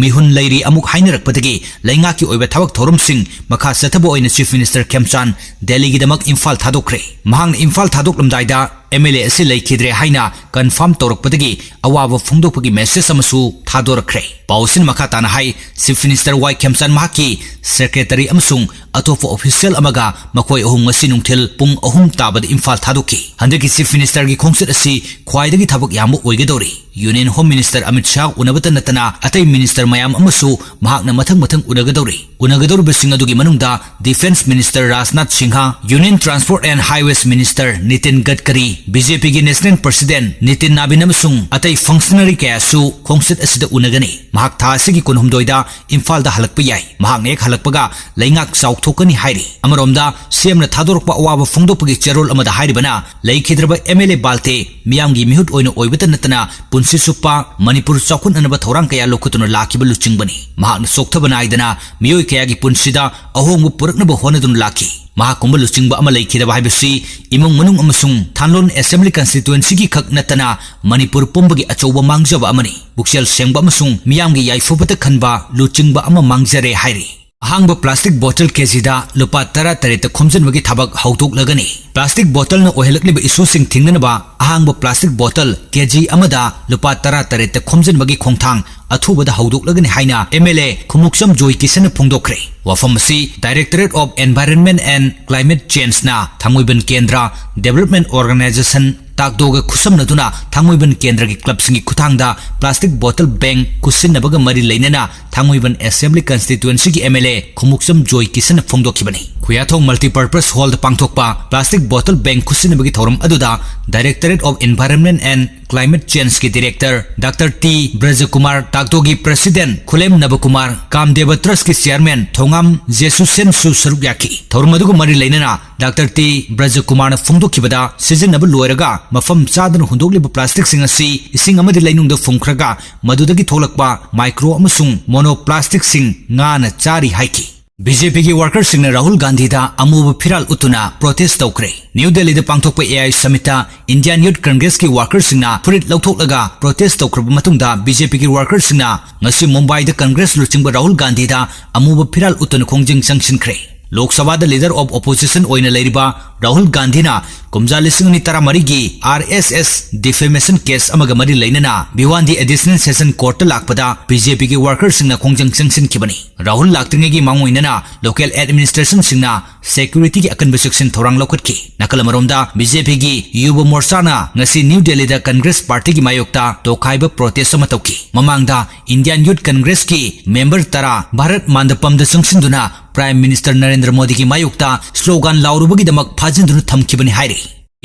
ꯃꯤꯍꯨꯟ ꯂꯩꯔꯤ ꯑꯃꯨꯛ ꯍꯥꯏꯅꯔꯛꯄꯗꯒꯤ ꯂꯩꯉꯥꯛꯀꯤ ꯑꯣꯏꯕ ꯊꯕꯛ ꯊꯧꯔꯝꯁꯤꯡ ꯃꯈꯥ ꯆꯠꯊꯕ ꯑꯣꯏꯅ ꯆꯤꯐ ꯃꯤꯅꯤꯁꯇꯔ ꯈꯦꯝꯆꯥꯟ ꯗꯦꯜꯂꯤꯒꯤꯗꯃꯛ ꯏꯝꯐꯥꯜ ꯊꯥꯗꯣꯛꯈ꯭ꯔꯦ꯫ ꯃꯍꯥꯛꯅ ꯏꯝꯐꯥꯜ ꯊꯥꯗꯣꯛꯂꯝꯗꯥꯏꯗ ꯑꯦꯝ ꯑꯦꯜ ꯑꯦ ꯑꯁꯤ ꯂꯩꯈꯤꯗ꯭ꯔꯦ ꯍꯥꯏꯅ ꯀꯟꯐꯥꯔꯝ ꯇꯧꯔꯛꯄꯗꯒꯤ ꯑꯋꯥꯕ ꯐꯣꯡꯗꯣꯛꯄꯒꯤ ꯃꯦꯁꯦꯖ ꯑꯃꯁꯨ ꯊꯥꯗꯣꯔꯛꯈ꯭ꯔꯦ꯫ ꯄꯥꯎ ꯑꯁꯤꯅ ꯃꯈꯥ ꯇꯥꯅ ꯍꯥꯏ, ꯆꯤꯐ ꯃꯤꯅꯤꯁꯇꯔ ꯋꯥꯏ ꯈꯦꯝꯆꯥꯟ ꯃꯍꯥꯛꯀꯤ ꯁꯦꯀ꯭ꯔꯦꯇꯔꯤ ꯑꯃꯁꯨꯡ ꯑꯇꯣꯞꯄ ꯑꯣꯐꯤꯁꯤꯌꯦꯜ ꯑꯃꯒ ꯃꯈꯣꯏ ꯑꯍꯨꯝ ꯉꯁꯤ ꯅꯨꯡꯊꯤꯜ ꯄꯨꯡ ꯑꯍꯨꯝ ꯇꯥꯕꯗ ꯏꯝꯐꯥꯜ ꯊꯥꯗꯣꯛꯈꯤ꯫ ꯍꯟꯗꯛꯀꯤ ꯆꯤꯐ ꯃꯤꯅꯤꯁꯇꯔꯒꯤ ꯈꯣꯡꯆꯠ ꯑꯁꯤ ꯈ꯭ꯋꯥꯏꯗꯒꯤ ꯊꯕꯛ ꯌꯥꯝꯕ ꯑꯣꯏꯒꯗꯧꯔꯤ꯫ Union Home Minister Amit Shah ꯎꯅꯕꯇ ꯅꯠꯇꯅ ꯑꯇꯩ minister ꯃꯌꯥꯝ ꯑꯃꯁꯨ ꯃꯍꯥꯛꯅ ꯃꯊꯪ ꯃꯊꯪ ꯎꯅꯒꯗꯧꯔꯤ꯫ ꯎꯅꯒꯗꯧꯔꯤꯕꯁꯤꯡ ꯑꯗꯨꯒꯤ ꯃꯅꯨꯡꯗ Defence Minister Rajnath Singha, Union Transport and Highways Minister Nitin Gadkari, BJPꯒꯤ National President Nitin Nabin ꯑꯃꯁꯨꯡ ꯑꯇꯩ functionary ꯀꯌꯥꯁꯨ ꯈꯣꯡꯆꯠ ꯑꯁꯤꯗ ꯎꯅꯒꯅꯤ꯫ ꯃꯍꯥꯛ ꯊꯥ ꯑꯁꯤꯒꯤ ꯀꯨꯟꯍꯨꯝꯗꯣꯏꯗ ꯏꯝꯐꯥꯜꯗ ꯍꯜꯂꯛꯄ ꯌꯥꯏ꯫ ꯃꯍꯥꯛꯅ ꯍꯦꯛ ꯍꯜꯂꯛꯄꯒ ꯂꯩꯉꯥꯛ ꯆꯥꯎꯊꯣꯛꯀꯅꯤ ꯍꯥꯏꯔꯤ꯫ ꯑꯃꯔꯣꯝꯗ CMꯅ ꯊꯥꯗꯣꯔꯛꯄ ꯑꯋꯥꯕ ꯐꯣꯡꯗꯣꯛꯄꯒꯤ ꯆꯦꯔꯣꯜ ꯑꯃꯗ ꯍꯥꯏꯔꯤꯕꯅ, ꯂꯩꯈꯤꯗ꯭ꯔꯕ MLA ꯕꯥꯜꯇꯦ ꯃꯤꯌꯥꯝꯒꯤ ꯃꯤꯍꯨꯠ ꯑꯣꯏꯅ ꯑꯣꯏꯕꯇ ꯅꯠꯇꯅ ꯄꯨꯟꯁꯤ ꯆꯨꯞꯄ ꯃꯅꯤꯄꯨꯔ ꯆꯥꯎꯈꯠꯅꯅꯕ ꯊꯧꯔꯥꯡ ꯀꯌꯥ ꯂꯧꯈꯠꯇꯨꯅ ꯂꯥꯛꯈꯤꯕ ꯂꯨꯆꯤꯡꯕꯅꯤ꯫ ꯃꯍꯥꯛꯅ ꯆꯣꯛꯊꯕ ꯅꯥꯏꯗꯅ ꯃꯤꯑꯣꯏ ꯀꯌꯥꯒꯤ ꯄꯨꯟꯁꯤꯗ ꯑꯍꯣꯡꯕ ꯄꯨꯔꯛꯅꯕ ꯍꯣꯠꯅꯗꯨꯅ ꯂꯥꯛꯈꯤ꯫ ꯃꯍꯥꯛꯀꯨꯝꯕ ꯂꯨꯆꯤꯡꯕ ꯑꯃ ꯂꯩꯈꯤꯗꯕ ꯍꯥꯏꯕꯁꯤ ꯏꯃꯨꯡ ꯃꯅꯨꯡ ꯑꯃꯁꯨꯡ ꯊꯥꯟꯂꯣꯟ Assembly Constituencyꯒꯤ ꯈꯛ ꯅꯠꯇꯅ ꯃꯅꯤꯄꯨꯔ ꯄꯨꯝꯕꯒꯤ ꯑꯆꯧꯕ ꯃꯥꯡꯖꯕ ꯑꯃꯅꯤ꯫ ꯄꯨꯛꯆꯦꯜ ꯁꯦꯡꯕ ꯑꯃꯁꯨꯡ ꯃꯤꯌꯥꯝꯒꯤ ꯌꯥꯏꯐꯕꯇ ꯈꯟꯕ ꯂꯨꯆꯤꯡꯕ ꯑꯃ ꯃꯥꯡꯖꯔꯦ ꯍꯥꯏꯔꯤ꯫ ꯑꯍꯥꯡꯕ plastic bottle KGꯗ ꯂꯨꯄꯥ ꯇꯔꯥ ꯇꯔꯦꯠꯇ ꯈꯣꯝꯖꯤꯟꯕꯒꯤ ꯊꯕꯛ ꯍꯧꯗꯣꯛꯂꯒꯅꯤ꯫ Plastic bottleꯅ ꯑꯣꯏꯍꯜꯂꯛꯂꯤꯕ issueꯁꯤꯡ ꯊꯤꯡꯅꯅꯕ ꯑꯍꯥꯡꯕ plastic bottle KG ꯑꯃꯗ ꯂꯨꯄꯥ ꯇꯔꯥ ꯇꯔꯦꯠꯇ ꯈꯣꯝꯖꯤꯟꯕꯒꯤ ꯈꯣꯡꯊꯥꯡ ꯑꯊꯨꯕꯗ ꯍꯧꯗꯣꯛꯂꯒꯅꯤ ꯍꯥꯏꯅ MLA ꯈꯨꯃꯨꯛꯆꯝ ꯖꯣꯏ ꯀꯤꯁꯟꯅ ꯐꯣꯡꯗꯣꯛꯈ꯭ꯔꯦ꯫ ꯋꯥꯐꯝ ꯑꯁꯤ Directorate of Environment and Climate Changeꯅ ꯊꯥꯡꯃꯩꯕꯟ ꯀꯦꯟꯗ꯭ꯔ Development Organisation ꯇꯥꯛꯗꯣꯒ ꯈꯨꯠꯁꯝꯅꯗꯨꯅ ꯊꯥꯡꯃꯩꯕꯟ ꯀꯦꯟꯗ꯭ꯔꯒꯤ clubꯁꯤꯡꯒꯤ ꯈꯨꯠꯊꯥꯡꯗ plastic bottle ban ꯈꯨꯠꯁꯤꯟꯅꯕꯒ ꯃꯔꯤ ꯂꯩꯅꯅ ꯊꯥꯡꯃꯩꯕꯟ Assembly Constituencyꯒꯤ MLA ꯈꯨꯃꯨꯛꯆꯝ ꯖꯣꯏ ꯀꯤꯁꯟꯅ ꯐꯣꯡꯗꯣꯛꯈꯤꯕꯅꯤ꯫ ꯈꯨꯌꯥꯊꯣꯡ Multipurpose Hallꯗ ꯄꯥꯡꯊꯣꯛꯄ plastic bottle ban ꯈꯨꯠꯁꯤꯟꯅꯕꯒꯤ ꯊꯧꯔꯝ ꯑꯗꯨꯗ Directorate of Environment and Climate Changeꯀꯤ Director Doctor T ꯕ꯭ꯔꯖꯀꯨꯃꯥꯔ, ꯇꯥꯛꯗꯣꯒꯤ President ꯈꯨꯂꯦꯝ ꯅꯕꯀꯨꯃꯥꯔ, ꯀꯥꯝꯗꯦꯕ Trustꯀꯤ Chairman ꯊꯣꯉꯥꯝ ꯖꯦꯁꯨꯁꯦꯟꯁꯨ ꯁꯔꯨꯛ ꯌꯥꯈꯤ꯫ ꯊꯧꯔꯝ ꯑꯗꯨꯒ ꯃꯔꯤ ꯂꯩꯅꯅ Doctor T ꯕ꯭ꯔꯖꯀꯨꯃꯥꯔꯅ ꯐꯣꯡꯗꯣꯛꯈꯤꯕꯗ, ꯁꯤꯖꯤꯟꯅꯕ ꯂꯣꯏꯔꯒ ꯃꯐꯝ ꯆꯥꯗꯅ ꯍꯨꯟꯗꯣꯛꯂꯤꯕ plasticꯁꯤꯡ ꯑꯁꯤ ꯏꯁꯤꯡ ꯑꯃꯗꯤ ꯂꯩꯅꯨꯡꯗ ꯐꯨꯝꯈ꯭ꯔꯒ ꯃꯗꯨꯗꯒꯤ ꯊꯣꯛꯂꯛꯄ micro ꯑꯃꯁꯨꯡ mono plasticꯁꯤꯡ ꯉꯥꯅ ꯆꯥꯔꯤ ꯍꯥꯏꯈꯤ꯫ BJPꯒꯤ workerꯁꯤꯡꯅ ꯔꯥꯍꯨꯜ ꯒꯥꯟꯙꯤꯗ ꯑꯃꯨꯕ ꯐꯤꯔꯥꯜ ꯎꯠꯇꯨꯅ protest ꯇꯧꯈ꯭ꯔꯦ꯫ ꯅ꯭ꯌꯨ ꯗꯦꯜꯂꯤꯗ ꯄꯥꯡꯊꯣꯛꯄ A I Summitꯇ Indian Youth Congressꯀꯤ workerꯁꯤꯡꯅ ꯐꯨꯔꯤꯠ ꯂꯧꯊꯣꯛꯂꯒ protest ꯇꯧꯈ꯭ꯔꯕ ꯃꯇꯨꯡꯗ, BJPꯒꯤ workerꯁꯤꯡꯅ ꯉꯁꯤ ꯃꯨꯝꯕꯥꯏꯗ Congress ꯂꯨꯆꯤꯡꯕ ꯔꯥꯍꯨꯜ ꯒꯥꯟꯙꯤꯗ ꯑꯃꯨꯕ ꯐꯤꯔꯥꯜ ꯎꯠꯇꯨꯅ ꯈꯣꯡꯖꯪ ꯆꯪꯁꯤꯟꯈ꯭ꯔꯦ꯫ ꯂꯣꯛ ꯁꯚꯥꯗ Leader of Opposition ꯑꯣꯏꯅ ꯂꯩꯔꯤꯕ ꯔꯥꯍꯨꯜ ꯒꯥꯟꯙꯤꯅ ꯀꯨꯝꯖꯥ ꯂꯤꯁꯤꯡ ꯑꯅꯤ ꯇꯔꯥꯃꯔꯤꯒꯤ R S S defamation case ꯑꯃꯒ ꯃꯔꯤ ꯂꯩꯅꯅ ꯚꯤꯋꯥꯟꯗꯤ Additional Session Courtꯇ ꯂꯥꯛꯄꯗ BJPꯒꯤ workerꯁꯤꯡꯅ ꯈꯣꯡꯖꯪ ꯆꯪꯁꯤꯟꯈꯤꯕꯅꯤ꯫ ꯔꯥꯍꯨꯜ ꯂꯥꯛꯇ꯭ꯔꯤꯉꯩꯒꯤ ꯃꯥꯡꯑꯣꯏꯅꯅ local administrationꯁꯤꯡꯅ securityꯒꯤ ꯑꯀꯟꯕ ꯆꯦꯛꯁꯤꯟ ꯊꯧꯔꯥꯡ ꯂꯧꯈꯠꯈꯤ꯫ ꯅꯥꯀꯜ ꯑꯃꯔꯣꯝꯗ, BJPꯒꯤ ꯌꯨꯕ ꯃꯣꯔꯆꯥꯅ ꯉꯁꯤ ꯅ꯭ꯌꯨ ꯗꯦꯜꯂꯤꯗ Congress partyꯒꯤ ꯃꯥꯌꯣꯛꯇ ꯇꯣꯈꯥꯏꯕ protest ꯑꯃ ꯇꯧꯈꯤ꯫ ꯃꯃꯥꯡꯗ Indian Youth Congressꯀꯤ member ꯇꯔꯥ ꯚꯥꯔꯠ ꯃꯥꯟꯗꯄꯝꯗ ꯆꯪꯁꯤꯟꯗꯨꯅ Prime Minister ꯅꯔꯦꯟꯗ꯭ꯔ ꯃꯣꯗꯤꯒꯤ ꯃꯥꯌꯣꯛꯇ slogan ꯂꯥꯎꯔꯨꯕꯒꯤꯗꯃꯛ ꯐꯥꯖꯤꯟꯗꯨꯅ ꯊꯝꯈꯤꯕꯅꯤ ꯍꯥꯏꯔꯤ꯫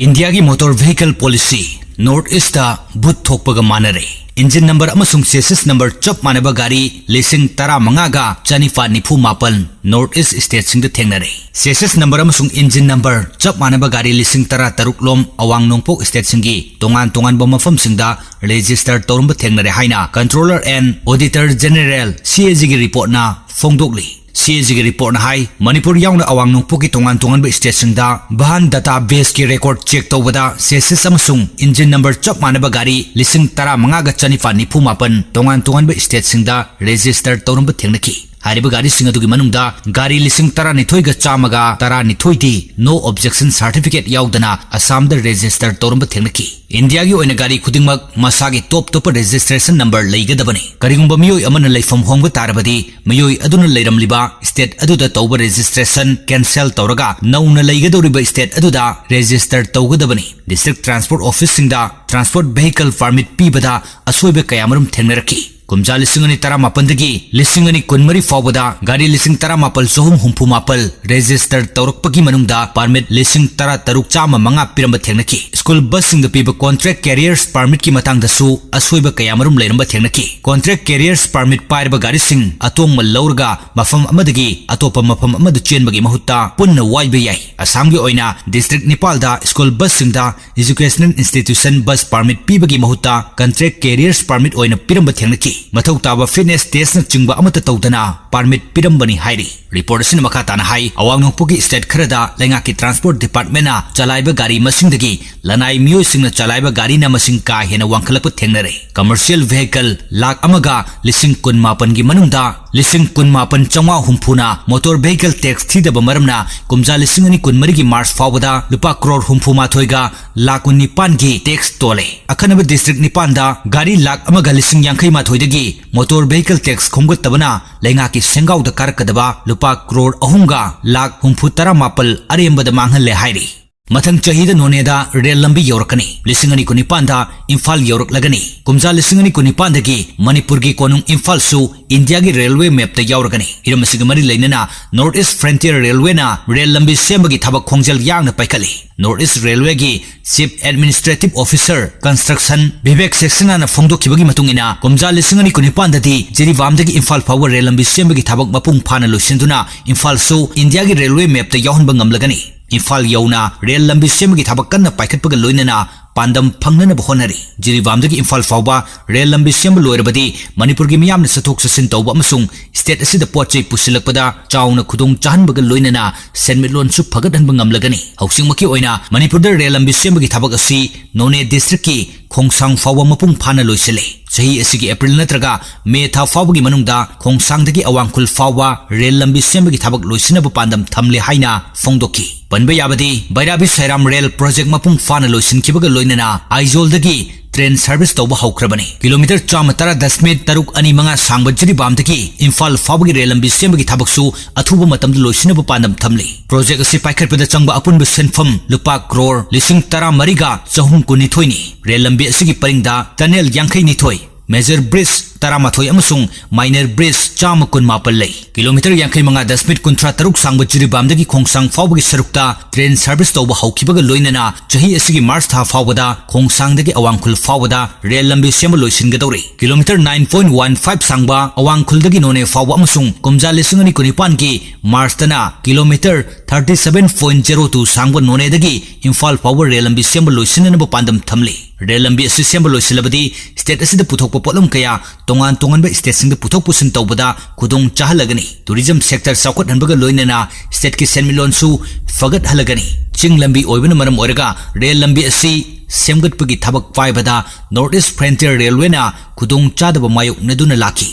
ꯏꯟꯗꯤꯌꯥꯒꯤ motor vehicle policy North Eastꯇ ꯚꯨꯠ ꯊꯣꯛꯄꯒ ꯃꯥꯟꯅꯔꯦ꯫ Engine number ꯑꯃꯁꯨꯡ chassis number ꯆꯞ ꯃꯥꯟꯅꯕ ꯒꯥꯔꯤ ꯂꯤꯁꯤꯡ ꯇꯔꯥꯃꯉꯥꯒ ꯆꯅꯤꯄꯥꯟ ꯅꯤꯐꯨ ꯃꯥꯄꯟ North East stateꯁꯤꯡꯗ ꯊꯦꯡꯅꯔꯦ꯫ Chassis number ꯑꯃꯁꯨꯡ engine number ꯆꯞ ꯃꯥꯟꯅꯕ ꯒꯥꯔꯤ ꯂꯤꯁꯤꯡ ꯇꯔꯥ ꯇꯔꯨꯛ ꯂꯣꯝ ꯑꯋꯥꯡ ꯅꯣꯡꯄꯣꯛ stateꯁꯤꯡꯒꯤ ꯇꯣꯉꯥꯟ ꯇꯣꯉꯥꯟꯕ ꯃꯐꯝꯁꯤꯡꯗ register ꯇꯧꯔꯝꯕ ꯊꯦꯡꯅꯔꯦ ꯍꯥꯏꯅ Controller and Auditor General, CAGꯒꯤ reportꯅ ꯐꯣꯡꯗꯣꯛꯂꯤ꯫ CAGꯒꯤ reportꯅ ꯍꯥꯏ, ꯃꯅꯤꯄꯨꯔ ꯌꯥꯎꯅ ꯑꯋꯥꯡ ꯅꯣꯡꯄꯣꯛꯀꯤ ꯇꯣꯉꯥꯟ ꯇꯣꯉꯥꯟꯕ stateꯁꯤꯡꯗ ꯚꯥꯍꯟ databaseꯀꯤ record check ꯇꯧꯕꯗ chassis ꯑꯃꯁꯨꯡ engine number ꯆꯞ ꯃꯥꯟꯅꯕ ꯒꯥꯔꯤ ꯂꯤꯁꯤꯡ ꯇꯔꯥꯃꯉꯥꯒ ꯆꯅꯤꯄꯥꯟ ꯅꯤꯐꯨ ꯃꯥꯄꯟ ꯇꯣꯉꯥꯟ ꯇꯣꯉꯥꯟꯕ stateꯁꯤꯡꯗ register ꯇꯧꯔꯝꯕ ꯊꯦꯡꯅꯈꯤ꯫ ꯍꯥꯏꯔꯤꯕ ꯒꯥꯔꯤꯁꯤꯡ ꯑꯗꯨꯒꯤ ꯃꯅꯨꯡꯗ ꯒꯥꯔꯤ ꯂꯤꯁꯤꯡ ꯇꯔꯥꯅꯤꯊꯣꯏꯒ ꯆꯥꯝꯃꯒ ꯇꯔꯥꯅꯤꯊꯣꯏꯗꯤ no objection certificate ꯌꯥꯎꯗꯅ ꯑꯁꯥꯝꯗ register ꯇꯧꯔꯝꯕ ꯊꯦꯡꯅꯈꯤ꯫ ꯏꯟꯗꯤꯌꯥꯒꯤ ꯑꯣꯏꯅ ꯒꯥꯔꯤ ꯈꯨꯗꯤꯡꯃꯛ ꯃꯁꯥꯒꯤ top top registration number ꯂꯩꯒꯗꯕꯅꯤ꯫ ꯀꯔꯤꯒꯨꯝꯕ ꯃꯤꯑꯣꯏ ꯑꯃꯅ ꯂꯩꯐꯝ ꯍꯣꯡꯕ ꯇꯥꯔꯕꯗꯤ, ꯃꯤꯑꯣꯏ ꯑꯗꯨꯅ ꯂꯩꯔꯝꯂꯤꯕ state ꯑꯗꯨꯗ ꯇꯧꯕ registration cancel ꯇꯧꯔꯒ ꯅꯧꯅ ꯂꯩꯒꯗꯧꯔꯤꯕ state ꯑꯗꯨꯗ register ꯇꯧꯒꯗꯕꯅꯤ꯫ District Transport Officeꯁꯤꯡꯗ transport vehicle permit ꯄꯤꯕꯗ ꯑꯁꯣꯏꯕ ꯀꯌꯥꯃꯔꯨꯝ ꯊꯦꯡꯅꯔꯛꯈꯤ꯫ ꯀꯨꯝꯖꯥ ꯂꯤꯁꯤꯡ ꯑꯅꯤ ꯇꯔꯥꯃꯥꯄꯟꯗꯒꯤ ꯂꯤꯁꯤꯡ ꯑꯅꯤ ꯀꯨꯟꯃꯔꯤ ꯐꯥꯎꯕꯗ ꯒꯥꯔꯤ ꯂꯤꯁꯤꯡ ꯇꯔꯥꯃꯥꯄꯜ ꯆꯍꯨꯝ ꯍꯨꯝꯐꯨ ꯃꯥꯄꯜ register ꯇꯧꯔꯛꯄꯒꯤ ꯃꯅꯨꯡꯗ permit ꯂꯤꯁꯤꯡ ꯇꯔꯥ ꯇꯔꯨꯛ ꯆꯥꯝꯃ ꯃꯉꯥ ꯄꯤꯔꯝꯕ ꯊꯦꯡꯅꯈꯤ꯫ School busꯁꯤꯡꯗ ꯄꯤꯕ contract carriers permitꯀꯤ ꯃꯇꯥꯡꯗꯁꯨ ꯑꯁꯣꯏꯕ ꯀꯌꯥꯃꯔꯨꯝ ꯂꯩꯔꯝꯕ ꯊꯦꯡꯅꯈꯤ꯫ Contract carriers permit ꯄꯥꯏꯔꯕ ꯒꯥꯔꯤꯁꯤꯡ ꯑꯇꯣꯡꯕ ꯂꯧꯔꯒ ꯃꯐꯝ ꯑꯃꯗꯒꯤ ꯑꯇꯣꯞꯄ ꯃꯐꯝ ꯑꯃꯗ ꯆꯦꯟꯕꯒꯤ ꯃꯍꯨꯠꯇ ꯄꯨꯟꯅ ꯋꯥꯏꯕ ꯌꯥꯏ꯫ ꯑꯁꯥꯝꯒꯤ ꯑꯣꯏꯅ district ꯅꯤꯄꯥꯜꯗ school busꯁꯤꯡꯗ educational institution bus permit ꯄꯤꯕꯒꯤ ꯃꯍꯨꯠꯇ contract carriers permit ꯑꯣꯏꯅ ꯄꯤꯔꯝꯕ ꯊꯦꯡꯅꯈꯤ꯫ ꯃꯊꯧ ꯇꯥꯕ fitness testꯅꯆꯤꯡꯕ ꯑꯃꯠꯇ ꯇꯧꯗꯅ permit ꯄꯤꯔꯝꯕꯅꯤ ꯍꯥꯏꯔꯤ꯫ ꯔꯤꯄꯣꯔꯠ ꯑꯁꯤꯅ ꯃꯈꯥ ꯇꯥꯅ ꯍꯥꯏ, ꯑꯋꯥꯡ ꯅꯣꯡꯄꯣꯛꯀꯤ ꯁ꯭ꯇꯦꯠ ꯈꯔꯗ ꯂꯩꯉꯥꯛꯀꯤ ꯇ꯭ꯔꯥꯟꯁꯄꯣꯔꯠ ꯗꯤꯄꯥꯔꯠꯃꯦꯟꯅ ꯆꯂꯥꯏꯕ ꯒꯥꯔꯤ ꯃꯁꯤꯡꯗꯒꯤ ꯂꯅꯥꯏ ꯃꯤꯑꯣꯏꯁꯤꯡꯅ ꯆꯂꯥꯏꯕ ꯒꯥꯔꯤꯅ ꯃꯁꯤꯡ ꯀꯥ ꯍꯦꯟꯅ ꯋꯥꯡꯈꯠꯂꯛꯄ ꯊꯦꯡꯅꯔꯦ꯫ ꯀꯃꯔꯁꯤꯌꯦꯜ ꯚꯦꯍꯤꯀꯜ ꯂꯥꯈ ꯑꯃꯒ ꯂꯤꯁꯤꯡ ꯀꯨꯟ ꯃꯥꯄꯟꯒꯤ ꯃꯅꯨꯡꯗ ꯂꯤꯁꯤꯡ ꯀꯨꯟ ꯃꯥꯄꯟ ꯆꯥꯝꯃꯉꯥ ꯍꯨꯝꯐꯨꯅ ꯃꯣꯇꯣꯔ ꯚꯦꯍꯤꯀꯜ ꯇꯦꯛꯁ ꯊꯤꯗꯕ ꯃꯔꯝꯅ ꯀꯨꯝꯖꯥ ꯂꯤꯁꯤꯡ ꯑꯅꯤ ꯀꯨꯟ ꯃꯔꯤꯒꯤ ꯃꯥꯔꯆ ꯐꯥꯎꯕꯗ ꯂꯨꯄꯥ ꯀ꯭ꯔꯣꯔ ꯍꯨꯝꯐꯨ ꯃꯥꯊꯣꯏꯒ ꯂꯥꯈ ꯀꯨꯟ ꯅꯤꯄꯥꯟꯒꯤ ꯇꯦꯛꯁ ꯇꯣꯜꯂꯦ꯫ ꯑꯈꯟꯅꯕ ꯗꯤꯁꯇ꯭ꯔꯤꯛ ꯅꯤꯄꯥꯟꯗ ꯒꯥꯔꯤ ꯂꯥꯈ ꯑꯃꯒ ꯂꯤꯁꯤꯡ ꯌꯥꯡꯈꯩ ꯃꯥꯊꯣꯏꯗꯒꯤ ꯃꯣꯇꯣꯔ ꯚꯦꯍꯤꯀꯜ ꯇꯦꯛꯁ ꯈꯣꯝꯒꯠꯇꯕꯅ ꯂꯩꯉꯥꯛꯀꯤ ꯁꯦꯟꯒꯥꯎꯗ ꯀꯥꯔꯛꯀꯗꯕ ꯂꯨꯄꯥ ꯀ꯭ꯔꯣꯔ ꯑꯍꯨꯝꯒ ꯂꯥꯈ ꯍꯨꯝꯐꯨ ꯇꯔꯥ ꯃꯥꯄꯜ ꯑꯔꯦꯝꯕꯗ ꯃꯥꯡꯍꯜꯂꯦ ꯍꯥꯏꯔꯤ꯫ ꯃꯊꯪ ꯆꯍꯤꯗ ꯅꯣꯅꯦꯗ ꯔꯦꯜ ꯂꯝꯕꯤ ꯌꯧꯔꯛꯀꯅꯤ꯫ ꯂꯤꯁꯤꯡ ꯑꯅꯤ ꯀꯨꯟꯅꯤꯄꯥꯟꯗ ꯏꯝꯐꯥꯜ ꯌꯧꯔꯛꯂꯒꯅꯤ꯫ ꯀꯨꯝꯖꯥ ꯂꯤꯁꯤꯡ ꯑꯅꯤ ꯀꯨꯟꯅꯤꯄꯥꯟꯗꯒꯤ ꯃꯅꯤꯄꯨꯔꯒꯤ ꯀꯣꯅꯨꯡ ꯏꯝꯐꯥꯜꯁꯨ ꯏꯟꯗꯤꯌꯥꯒꯤ ꯔꯦꯜꯋꯦ ꯃꯦꯞꯇ ꯌꯥꯎꯔꯒꯅꯤ꯫ ꯍꯤꯔꯝ ꯑꯁꯤꯒ ꯃꯔꯤ ꯂꯩꯅꯅ ꯅꯣꯔꯠ ꯏꯁ ꯐ꯭ꯔꯟꯇꯤꯌꯔ ꯔꯦꯜꯋꯦꯅ ꯔꯦꯜ ꯂꯝꯕꯤ ꯁꯦꯝꯕꯒꯤ ꯊꯕꯛ ꯈꯣꯡꯖꯦꯜ ꯌꯥꯡꯅ ꯄꯥꯏꯈꯠꯂꯤ꯫ ꯅꯣꯔꯠ ꯏꯁ ꯔꯦꯜꯋꯦꯒꯤ chief administrative officer construction Vivek ꯁꯦꯛꯁꯦꯅꯥꯅ ꯐꯣꯡꯗꯣꯛꯈꯤꯕꯒꯤ ꯃꯇꯨꯡ ꯏꯟꯅ, ꯀꯨꯝꯖꯥ ꯂꯤꯁꯤꯡ ꯑꯅꯤ ꯀꯨꯟꯅꯤꯄꯥꯟꯗꯗꯤ ꯖꯤꯔꯤꯕꯥꯝꯗꯒꯤ ꯏꯝꯐꯥꯜ ꯐꯥꯎꯕ ꯔꯦꯜ ꯂꯝꯕꯤ ꯁꯦꯝꯕꯒꯤ ꯊꯕꯛ ꯃꯄꯨꯡ ꯐꯥꯅ ꯂꯣꯏꯁꯤꯟꯗꯨꯅ ꯏꯝꯐꯥꯜꯁꯨ ꯏꯟꯗꯤꯌꯥꯒꯤ ꯔꯦꯜꯋꯦ ꯃꯦꯞꯇ ꯌꯥꯎꯍꯟꯕ ꯉꯝꯂꯒꯅꯤ꯫ ꯏꯝꯐꯥꯜ ꯌꯧꯅ ꯔꯦꯜ ꯂꯝꯕꯤ ꯁꯦꯝꯕꯒꯤ ꯊꯕꯛ ꯀꯟꯅ ꯄꯥꯏꯈꯠꯄꯒ ꯂꯣꯏꯅꯅ ꯄꯥꯟꯗꯝ ꯐꯪꯅꯅꯕ ꯍꯣꯠꯅꯔꯤ꯫ ꯖꯤꯔꯤꯕꯥꯝꯗꯒꯤ ꯏꯝꯐꯥꯜ ꯐꯥꯎꯕ ꯔꯦꯜ ꯂꯝꯕꯤ ꯁꯦꯝꯕ ꯂꯣꯏꯔꯕꯗꯤ ꯃꯅꯤꯄꯨꯔꯒꯤ ꯃꯤꯌꯥꯝꯅ ꯆꯠꯊꯣꯛ ꯆꯠꯁꯤꯟ ꯇꯧꯕ ꯑꯃꯁꯨꯡ ꯁ꯭ꯇꯦꯠ ꯑꯁꯤꯗ ꯄꯣꯠ ꯆꯩ ꯄꯨꯁꯤꯜꯂꯛꯄꯗ ꯆꯥꯎꯅ ꯈꯨꯗꯣꯡ ꯆꯥꯍꯟꯕꯒ ꯂꯣꯏꯅꯅ ꯁꯦꯟꯃꯤꯠꯂꯣꯟꯁꯨ ꯐꯒꯠꯍꯟꯕ ꯉꯝꯂꯒꯅꯤ꯫ ꯍꯧꯖꯤꯛꯃꯛꯀꯤ ꯑꯣꯏꯅ ꯃꯅꯤꯄꯨꯔꯗ ꯔꯦꯜ ꯂꯝꯕꯤ ꯁꯦꯝꯕꯒꯤ ꯊꯕꯛ ꯑꯁꯤ ꯅꯣꯅꯦ ꯗꯤꯁꯇ꯭ꯔꯤꯛꯀꯤ ꯈꯣꯡꯁꯥꯡ ꯐꯥꯎꯕ ꯃꯄꯨꯡ ꯐꯥꯅ ꯂꯣꯏꯁꯤꯜꯂꯦ꯫ ꯆꯍꯤ ꯑꯁꯤꯒꯤ ꯑꯦꯄ꯭ꯔꯤꯜ ꯅꯠꯇ꯭ꯔꯒ ꯃꯦ ꯊꯥ ꯐꯥꯎꯕꯒꯤ ꯃꯅꯨꯡꯗ ꯈꯣꯡꯁꯥꯡꯗꯒꯤ ꯑꯋꯥꯡꯈꯨꯜ ꯐꯥꯎꯕ ꯔꯦꯜ ꯂꯝꯕꯤ ꯁꯦꯝꯕꯒꯤ ꯊꯕꯛ ꯂꯣꯏꯁꯤꯟꯅꯕ ꯄꯥꯟꯗꯝ ꯊꯝꯂꯦ ꯍꯥꯏꯅ ꯐꯣꯡꯗꯣꯛꯈꯤ꯫ ꯄꯟꯕ ꯌꯥꯕꯗꯤ, ꯕꯩꯔꯥꯕꯤ ꯁꯥꯏꯔꯥꯝ ꯔꯦꯜ ꯄ꯭ꯔꯣꯖꯦꯛ ꯃꯄꯨꯡ ꯐꯥꯅ ꯂꯣꯏꯁꯤꯟꯈꯤꯕꯒ ꯂꯣꯏꯅꯅ ꯑꯥꯏꯖꯣꯜꯗꯒꯤ ꯇ꯭ꯔꯦꯟ ꯁꯔꯚꯤꯁ ꯇꯧꯕ ꯍꯧꯈ꯭ꯔꯕꯅꯤ꯫ ꯀꯤꯂꯣꯃꯤꯇꯔ ꯆꯥꯝꯃ ꯇꯔꯥ ꯗꯁꯃꯤꯠ ꯇꯔꯨꯛ ꯑꯅꯤ ꯃꯉꯥ ꯁꯥꯡꯕ ꯖꯤꯔꯤꯕꯥꯝꯗꯒꯤ ꯏꯝꯐꯥꯜ ꯐꯥꯎꯕꯒꯤ ꯔꯦꯜ ꯂꯝꯕꯤ ꯁꯦꯝꯕꯒꯤ ꯊꯕꯛꯁꯨ ꯑꯊꯨꯕ ꯃꯇꯝꯗ ꯂꯣꯏꯁꯤꯟꯅꯕ ꯄꯥꯟꯗꯝ ꯊꯝꯂꯤ꯫ ꯄ꯭ꯔꯣꯖꯦꯛ ꯑꯁꯤ ꯄꯥꯏꯈꯠꯄꯗ ꯆꯪꯕ ꯑꯄꯨꯟꯕ ꯁꯦꯟꯐꯝ ꯂꯨꯄꯥ ꯀ꯭ꯔꯣꯔ ꯂꯤꯁꯤꯡ ꯇꯔꯥ ꯃꯔꯤꯒ ꯆꯍꯨꯝ ꯀꯨꯟꯅꯤꯊꯣꯏꯅꯤ꯫ ꯔꯦꯜ ꯂꯝꯕꯤ ꯑꯁꯤꯒꯤ ꯄꯔꯤꯡꯗ ꯇꯅꯦꯜ ꯌꯥꯡꯈꯩ ꯅꯤꯊꯣꯏ, ꯃꯦꯖꯔ ꯕ꯭ꯔꯤꯖ ꯇꯔꯥꯃꯥꯊꯣꯏ ꯑꯃꯁꯨꯡ ꯃꯥꯏꯅꯔ ꯕ꯭ꯔꯤꯖ ꯆꯥꯝꯃ ꯀꯨꯟ ꯃꯥꯄꯜ ꯂꯩ꯫ ꯀꯤꯂꯣꯃꯤꯇꯔ ꯌꯥꯡꯈꯩ ꯃꯉꯥ ꯗꯁꯃꯤꯠ ꯀꯨꯟꯊ꯭ꯔꯥ ꯇꯔꯨꯛ ꯁꯥꯡꯕ ꯖꯤꯔꯤꯕꯥꯝꯗꯒꯤ ꯈꯣꯡꯁꯥꯡ ꯐꯥꯎꯕꯒꯤ ꯁꯔꯨꯛꯇ ꯇ꯭ꯔꯦꯟ ꯁꯔꯚꯤꯁ ꯇꯧꯕ ꯍꯧꯈꯤꯕꯒ ꯂꯣꯏꯅꯅ ꯆꯍꯤ ꯑꯁꯤꯒꯤ ꯃꯥꯔꯆ ꯊꯥ ꯐꯥꯎꯕꯗ ꯈꯣꯡꯁꯥꯡꯗꯒꯤ ꯑꯋꯥꯡꯈꯨꯜ ꯐꯥꯎꯕꯗ ꯔꯦꯜ ꯂꯝꯕꯤ ꯁꯦꯝꯕ ꯂꯣꯏꯁꯤꯟꯒꯗꯧꯔꯤ꯫ Kilometre nine point one five ꯁꯥꯡꯕ ꯑꯋꯥꯡꯈꯨꯜꯗꯒꯤ ꯅꯣꯅꯦ ꯐꯥꯎꯕ ꯑꯃꯁꯨꯡ ꯀꯨꯝꯖꯥ ꯂꯤꯁꯤꯡ ꯑꯅꯤ ꯀꯨꯟꯅꯤꯄꯥꯟꯒꯤ ꯃꯥꯔꯆꯇꯅ kilometre thirty seven point zero two ꯁꯥꯡꯕ ꯅꯣꯅꯦꯗꯒꯤ ꯏꯝꯐꯥꯜ ꯐꯥꯎꯕ ꯔꯦꯜ ꯂꯝꯕꯤ ꯁꯦꯝꯕ ꯂꯣꯏꯁꯤꯟꯅꯅꯕ ꯄꯥꯟꯗꯝ ꯊꯝꯂꯤ꯫ ꯔꯦꯜ ꯂꯝꯕꯤ ꯑꯁꯤ ꯁꯦꯝꯕ ꯂꯣꯏꯁꯤꯜꯂꯕꯗꯤ state ꯑꯁꯤꯗ ꯄꯨꯊꯣꯛꯄ ꯄꯣꯠꯂꯝ ꯀꯌꯥ ꯇꯣꯉꯥꯟ ꯇꯣꯉꯥꯟꯕ stateꯁꯤꯡꯗ ꯄꯨꯊꯣꯛ ꯄꯨꯁꯤꯟ ꯇꯧꯕꯗ ꯈꯨꯗꯣꯡ ꯆꯥꯍꯜꯂꯒꯅꯤ꯫ Tourism sector ꯆꯥꯎꯈꯠꯍꯟꯕꯒ ꯂꯣꯏꯅꯅ stateꯀꯤ ꯁꯦꯟꯃꯤꯠꯂꯣꯟꯁꯨ ꯐꯒꯠꯍꯜꯂꯒꯅꯤ꯫ ꯆꯤꯡ ꯂꯝꯕꯤ ꯑꯣꯏꯕꯅ ꯃꯔꯝ ꯑꯣꯏꯔꯒ ꯔꯦꯜ ꯂꯝꯕꯤ ꯑꯁꯤ ꯁꯦꯝꯒꯠꯄꯒꯤ ꯊꯕꯛ ꯄꯥꯏꯕꯗ North East Frontier Railwayꯅ ꯈꯨꯗꯣꯡ ꯆꯥꯗꯕ ꯃꯥꯌꯣꯛꯅꯗꯨꯅ ꯂꯥꯛꯈꯤ꯫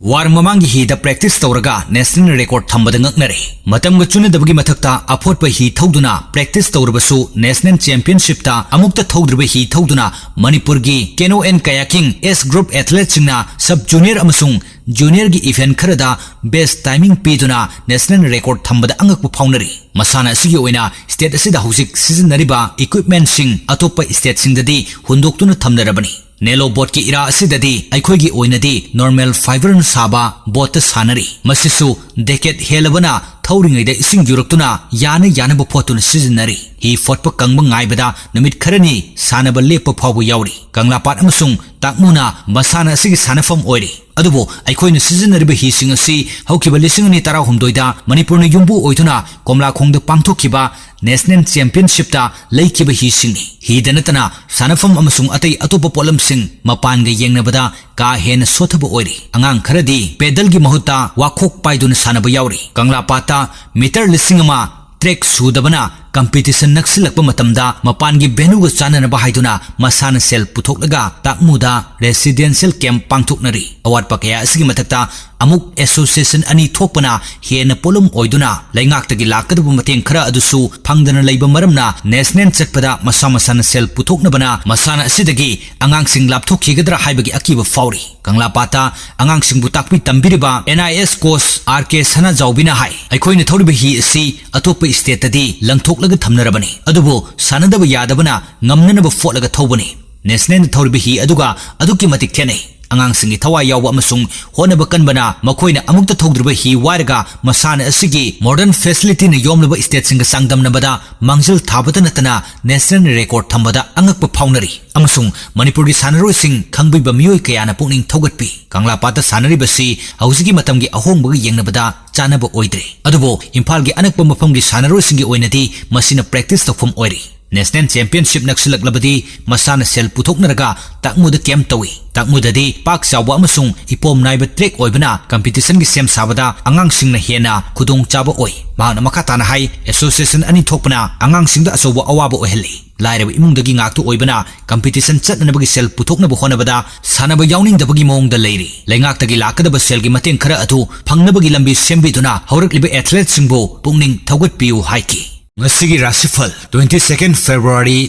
ꯋꯥꯔ ꯃꯃꯥꯡꯒꯤ ꯍꯤꯗ practice ꯇꯧꯔꯒ national record ꯊꯝꯕꯗ ꯉꯛꯅꯔꯦ꯫ ꯃꯇꯝꯒ ꯆꯨꯅꯗꯕꯒꯤ ꯃꯊꯛꯇ ꯑꯐꯣꯠꯄ ꯍꯤ ꯊꯧꯗꯨꯅ practice ꯇꯧꯔꯕꯁꯨ national championshipꯇ ꯑꯃꯨꯛꯇ ꯊꯧꯗ꯭ꯔꯤꯕ ꯍꯤ ꯊꯧꯗꯨꯅ ꯃꯅꯤꯄꯨꯔꯒꯤ canoe and kayaking S group athleteꯁꯤꯡꯅ sub junior ꯑꯃꯁꯨꯡ juniorꯒꯤ event ꯈꯔꯗ best timing ꯄꯤꯗꯨꯅ national record ꯊꯝꯕꯗ ꯑꯉꯛꯄ ꯐꯥꯎꯅꯔꯤ꯫ ꯃꯁꯥꯟꯅ ꯑꯁꯤꯒꯤ ꯑꯣꯏꯅ state ꯑꯁꯤꯗ ꯍꯧꯖꯤꯛ ꯁꯤꯖꯤꯟꯅꯔꯤꯕ equipmentꯁꯤꯡ ꯑꯇꯣꯞꯄ stateꯁꯤꯡꯗꯗꯤ ꯍꯨꯟꯗꯣꯛꯇꯨꯅ ꯊꯝꯅꯔꯕꯅꯤ꯫ Nelo boatꯀꯤ ꯏꯔꯥ ꯑꯁꯤꯗꯗꯤ ꯑꯩꯈꯣꯏꯒꯤ ꯑꯣꯏꯅꯗꯤ normal fiberꯅ ꯁꯥꯕ boatꯇ ꯁꯥꯟꯅꯔꯤ꯫ ꯃꯁꯤꯁꯨ decade ꯍꯦꯜꯂꯕꯅ ꯊꯧꯔꯤꯉꯩꯗ ꯏꯁꯤꯡ ꯌꯨꯔꯛꯇꯨꯅ ꯌꯥꯅ ꯌꯥꯅꯕ ꯐꯣꯠꯇꯨꯅ ꯁꯤꯖꯤꯟꯅꯔꯤ꯫ ꯍꯤ ꯐꯣꯠꯄ ꯀꯪꯕ ꯉꯥꯏꯕꯗ ꯅꯨꯃꯤꯠ ꯈꯔꯅꯤ ꯁꯥꯟꯅꯕ ꯂꯦꯞꯄ ꯐꯥꯎꯕ ꯌꯥꯎꯔꯤ꯫ ꯀꯪꯂꯥꯄꯥꯠ ꯑꯃꯁꯨꯡ ꯇꯥꯛꯃꯨꯅ ꯃꯁꯥꯟꯅ ꯑꯁꯤꯒꯤ ꯁꯥꯟꯅꯐꯝ ꯑꯣꯏꯔꯤ꯫ ꯑꯗꯨꯕꯨ ꯑꯩꯈꯣꯏꯅ ꯁꯤꯖꯤꯟꯅꯔꯤꯕ ꯍꯤꯁꯤꯡ ꯑꯁꯤ ꯍꯧꯈꯤꯕ ꯂꯤꯁꯤꯡ ꯑꯅꯤ ꯇꯔꯥꯍꯨꯝꯗꯣꯏꯗ ꯃꯅꯤꯄꯨꯔꯅ ꯌꯨꯝꯕꯨ ꯑꯣꯏꯗꯨꯅ ꯀꯣꯝꯂꯥꯈꯣꯡꯗ ꯄꯥꯡꯊꯣꯛꯈꯤꯕ national championshipꯇ ꯂꯩꯈꯤꯕ ꯍꯤꯁꯤꯡꯅꯤ꯫ ꯍꯤꯗ ꯅꯠꯇꯅ ꯁꯥꯟꯅꯐꯝ ꯑꯃꯁꯨꯡ ꯑꯇꯩ ꯑꯇꯣꯞꯄ ꯄꯣꯠꯂꯝꯁꯤꯡ ꯃꯄꯥꯟꯒ ꯌꯦꯡꯅꯕꯗ ꯀꯥ ꯍꯦꯟꯅ ꯁꯣꯠꯊꯕ ꯑꯣꯏꯔꯤ꯫ ꯑꯉꯥꯡ ꯈꯔꯗꯤ paddleꯒꯤ ꯃꯍꯨꯠꯇ ꯋꯥꯈꯣꯛ ꯄꯥꯏꯗꯨꯅ ꯁꯥꯟꯅꯕ ꯌꯥꯎꯔꯤ꯫ ꯀꯪꯂꯥꯄꯥꯠꯇ meter ꯂꯤꯁꯤꯡ ꯑꯃ track ꯁꯨꯗꯕꯅ competition ꯅꯛꯁꯤꯜꯂꯛꯄ ꯃꯇꯝꯗ ꯃꯄꯥꯟꯒꯤ venueꯒ ꯆꯥꯟꯅꯅꯕ ꯍꯥꯏꯗꯨꯅ ꯃꯁꯥꯅ ꯁꯦꯜ ꯄꯨꯊꯣꯛꯂꯒ ꯇꯥꯛꯃꯨꯗ residential camp ꯄꯥꯡꯊꯣꯛꯅꯔꯤ꯫ ꯑꯋꯥꯠꯄ ꯀꯌꯥ ꯑꯁꯤꯒꯤ ꯃꯊꯛꯇ ꯑꯃꯨꯛ association ꯑꯅꯤ ꯊꯣꯛꯄꯅ ꯍꯦꯟꯅ ꯄꯣꯠꯂꯨꯝ ꯑꯣꯏꯗꯨꯅ ꯂꯩꯉꯥꯛꯇꯒꯤ ꯂꯥꯛꯀꯗꯕ ꯃꯇꯦꯡ ꯈꯔ ꯑꯗꯨꯁꯨ ꯐꯪꯗꯅ ꯂꯩꯕ ꯃꯔꯝꯅ national ꯆꯠꯄꯗ ꯃꯁꯥ ꯃꯁꯥꯅ ꯁꯦꯜ ꯄꯨꯊꯣꯛꯅꯕꯅ ꯃꯁꯥꯟꯅ ꯑꯁꯤꯗꯒꯤ ꯑꯉꯥꯡꯁꯤꯡ ꯂꯥꯞꯊꯣꯛꯈꯤꯒꯗ꯭ꯔꯥ ꯍꯥꯏꯕꯒꯤ ꯑꯀꯤꯕ ꯐꯥꯎꯔꯤ꯫ ꯀꯪꯂꯥꯄꯥꯠꯇ ꯑꯉꯥꯡꯁꯤꯡꯕꯨ ꯇꯥꯛꯄꯤ ꯇꯝꯕꯤꯔꯤꯕ NIS coach R K ꯁꯅꯥꯖꯥꯎꯕꯤꯅ ꯍꯥꯏ, ꯑꯩꯈꯣꯏꯅ ꯊꯧꯔꯤꯕ ꯍꯤ ꯑꯁꯤ ꯑꯇꯣꯞꯄ stateꯇꯗꯤ ꯂꯪꯊꯣꯛꯂꯒ ꯊꯝꯅꯔꯕꯅꯤ, ꯑꯗꯨꯕꯨ ꯁꯥꯟꯅꯗꯕ ꯌꯥꯗꯕꯅ ꯉꯝꯅꯅꯕ ꯐꯣꯠꯂꯒ ꯊꯧꯕꯅꯤ꯫ Nationalꯅ ꯊꯧꯔꯤꯕ ꯍꯤ ꯑꯗꯨꯒ ꯑꯗꯨꯛꯀꯤ ꯃꯇꯤꯛ ꯈꯦꯠꯅꯩ꯫ ꯑꯉꯥꯡꯁꯤꯡꯒꯤ ꯊꯋꯥꯏ ꯌꯥꯎꯕ ꯑꯃꯁꯨꯡ ꯍꯣꯠꯅꯕ ꯀꯟꯕꯅ ꯃꯈꯣꯏꯅ ꯑꯃꯨꯛꯇ ꯊꯧꯗ꯭ꯔꯤꯕ ꯍꯤ ꯋꯥꯏꯔꯒ ꯃꯁꯥꯟꯅ ꯑꯁꯤꯒꯤ modern facilityꯅ ꯌꯣꯝꯂꯕ stateꯁꯤꯡꯒ ꯆꯥꯡꯗꯝꯅꯕꯗ ꯃꯥꯡꯖꯤꯜ ꯊꯥꯕꯇ ꯅꯠꯇꯅ national record ꯊꯝꯕꯗ ꯑꯉꯛꯄ ꯐꯥꯎꯅꯔꯤ꯫ ꯑꯃꯁꯨꯡ ꯃꯅꯤꯄꯨꯔꯒꯤ ꯁꯥꯟꯅꯔꯣꯏꯁꯤꯡ ꯈꯪꯕꯤꯕ ꯃꯤꯑꯣꯏ ꯀꯌꯥꯅ ꯄꯨꯛꯅꯤꯡ ꯊꯧꯒꯠꯄꯤ꯫ ꯀꯪꯂꯥꯄꯥꯠꯇ ꯁꯥꯟꯅꯔꯤꯕꯁꯤ ꯍꯧꯖꯤꯛꯀꯤ ꯃꯇꯝꯒꯤ ꯑꯍꯣꯡꯕꯒ ꯌꯦꯡꯅꯕꯗ ꯆꯥꯟꯅꯕ ꯑꯣꯏꯗ꯭ꯔꯦ꯫ ꯑꯗꯨꯕꯨ ꯏꯝꯐꯥꯜꯒꯤ ꯑꯅꯛꯄ ꯃꯐꯝꯒꯤ ꯁꯥꯟꯅꯔꯣꯏꯁꯤꯡꯒꯤ ꯑꯣꯏꯅꯗꯤ ꯃꯁꯤꯅ practice ꯇꯧꯐꯝ ꯑꯣꯏꯔꯤ꯫ National Championship ꯅꯛꯁꯤꯜꯂꯛꯂꯕꯗꯤ ꯃꯁꯥꯅ ꯁꯦꯜ ꯄꯨꯊꯣꯛꯅꯔꯒ ꯇꯥꯛꯃꯨꯗ camp ꯇꯧꯏ꯫ ꯇꯥꯛꯃꯨꯗꯗꯤ ꯄꯥꯛ ꯆꯥꯎꯕ ꯑꯃꯁꯨꯡ ꯏꯄꯣꯝ ꯅꯥꯏꯕ track ꯑꯣꯏꯕꯅ competitionꯒꯤ ꯁꯦꯝ ꯁꯥꯕꯗ ꯑꯉꯥꯡꯁꯤꯡꯅ ꯍꯦꯟꯅ ꯈꯨꯗꯣꯡꯆꯥꯕ ꯑꯣꯏ꯫ ꯃꯍꯥꯛꯅ ꯃꯈꯥ ꯇꯥꯅ ꯍꯥꯏ, association ꯑꯅꯤ ꯊꯣꯛꯄꯅ ꯑꯉꯥꯡꯁꯤꯡꯗ ꯑꯆꯧꯕ ꯑꯋꯥꯕ ꯑꯣꯏꯍꯜꯂꯤ꯫ ꯂꯥꯏꯔꯕ ꯏꯃꯨꯡꯗꯒꯤ ꯉꯥꯛꯇ ꯑꯣꯏꯕꯅ competition ꯆꯠꯅꯅꯕꯒꯤ ꯁꯦꯜ ꯄꯨꯊꯣꯛꯅꯕ ꯍꯣꯠꯅꯕꯗ ꯁꯥꯟꯅꯕ ꯌꯥꯎꯅꯤꯡꯗꯕꯒꯤ ꯃꯑꯣꯡꯗ ꯂꯩꯔꯤ꯫ ꯂꯩꯉꯥꯛꯇꯒꯤ ꯂꯥꯛꯀꯗꯕ ꯁꯦꯜꯒꯤ ꯃꯇꯦꯡ ꯈꯔ ꯑꯗꯨ ꯐꯪꯅꯕꯒꯤ ꯂꯝꯕꯤ ꯁꯦꯝꯕꯤꯗꯨꯅ ꯍꯧꯔꯛꯂꯤꯕ athleteꯁꯤꯡꯕꯨ ꯄꯨꯛꯅꯤꯡ ꯊꯧꯒꯠꯄꯤꯌꯨ ꯍꯥꯏꯈꯤ꯫ ꯉꯁꯤꯒꯤ ꯔꯥꯁꯤꯐꯜ, twenty-second February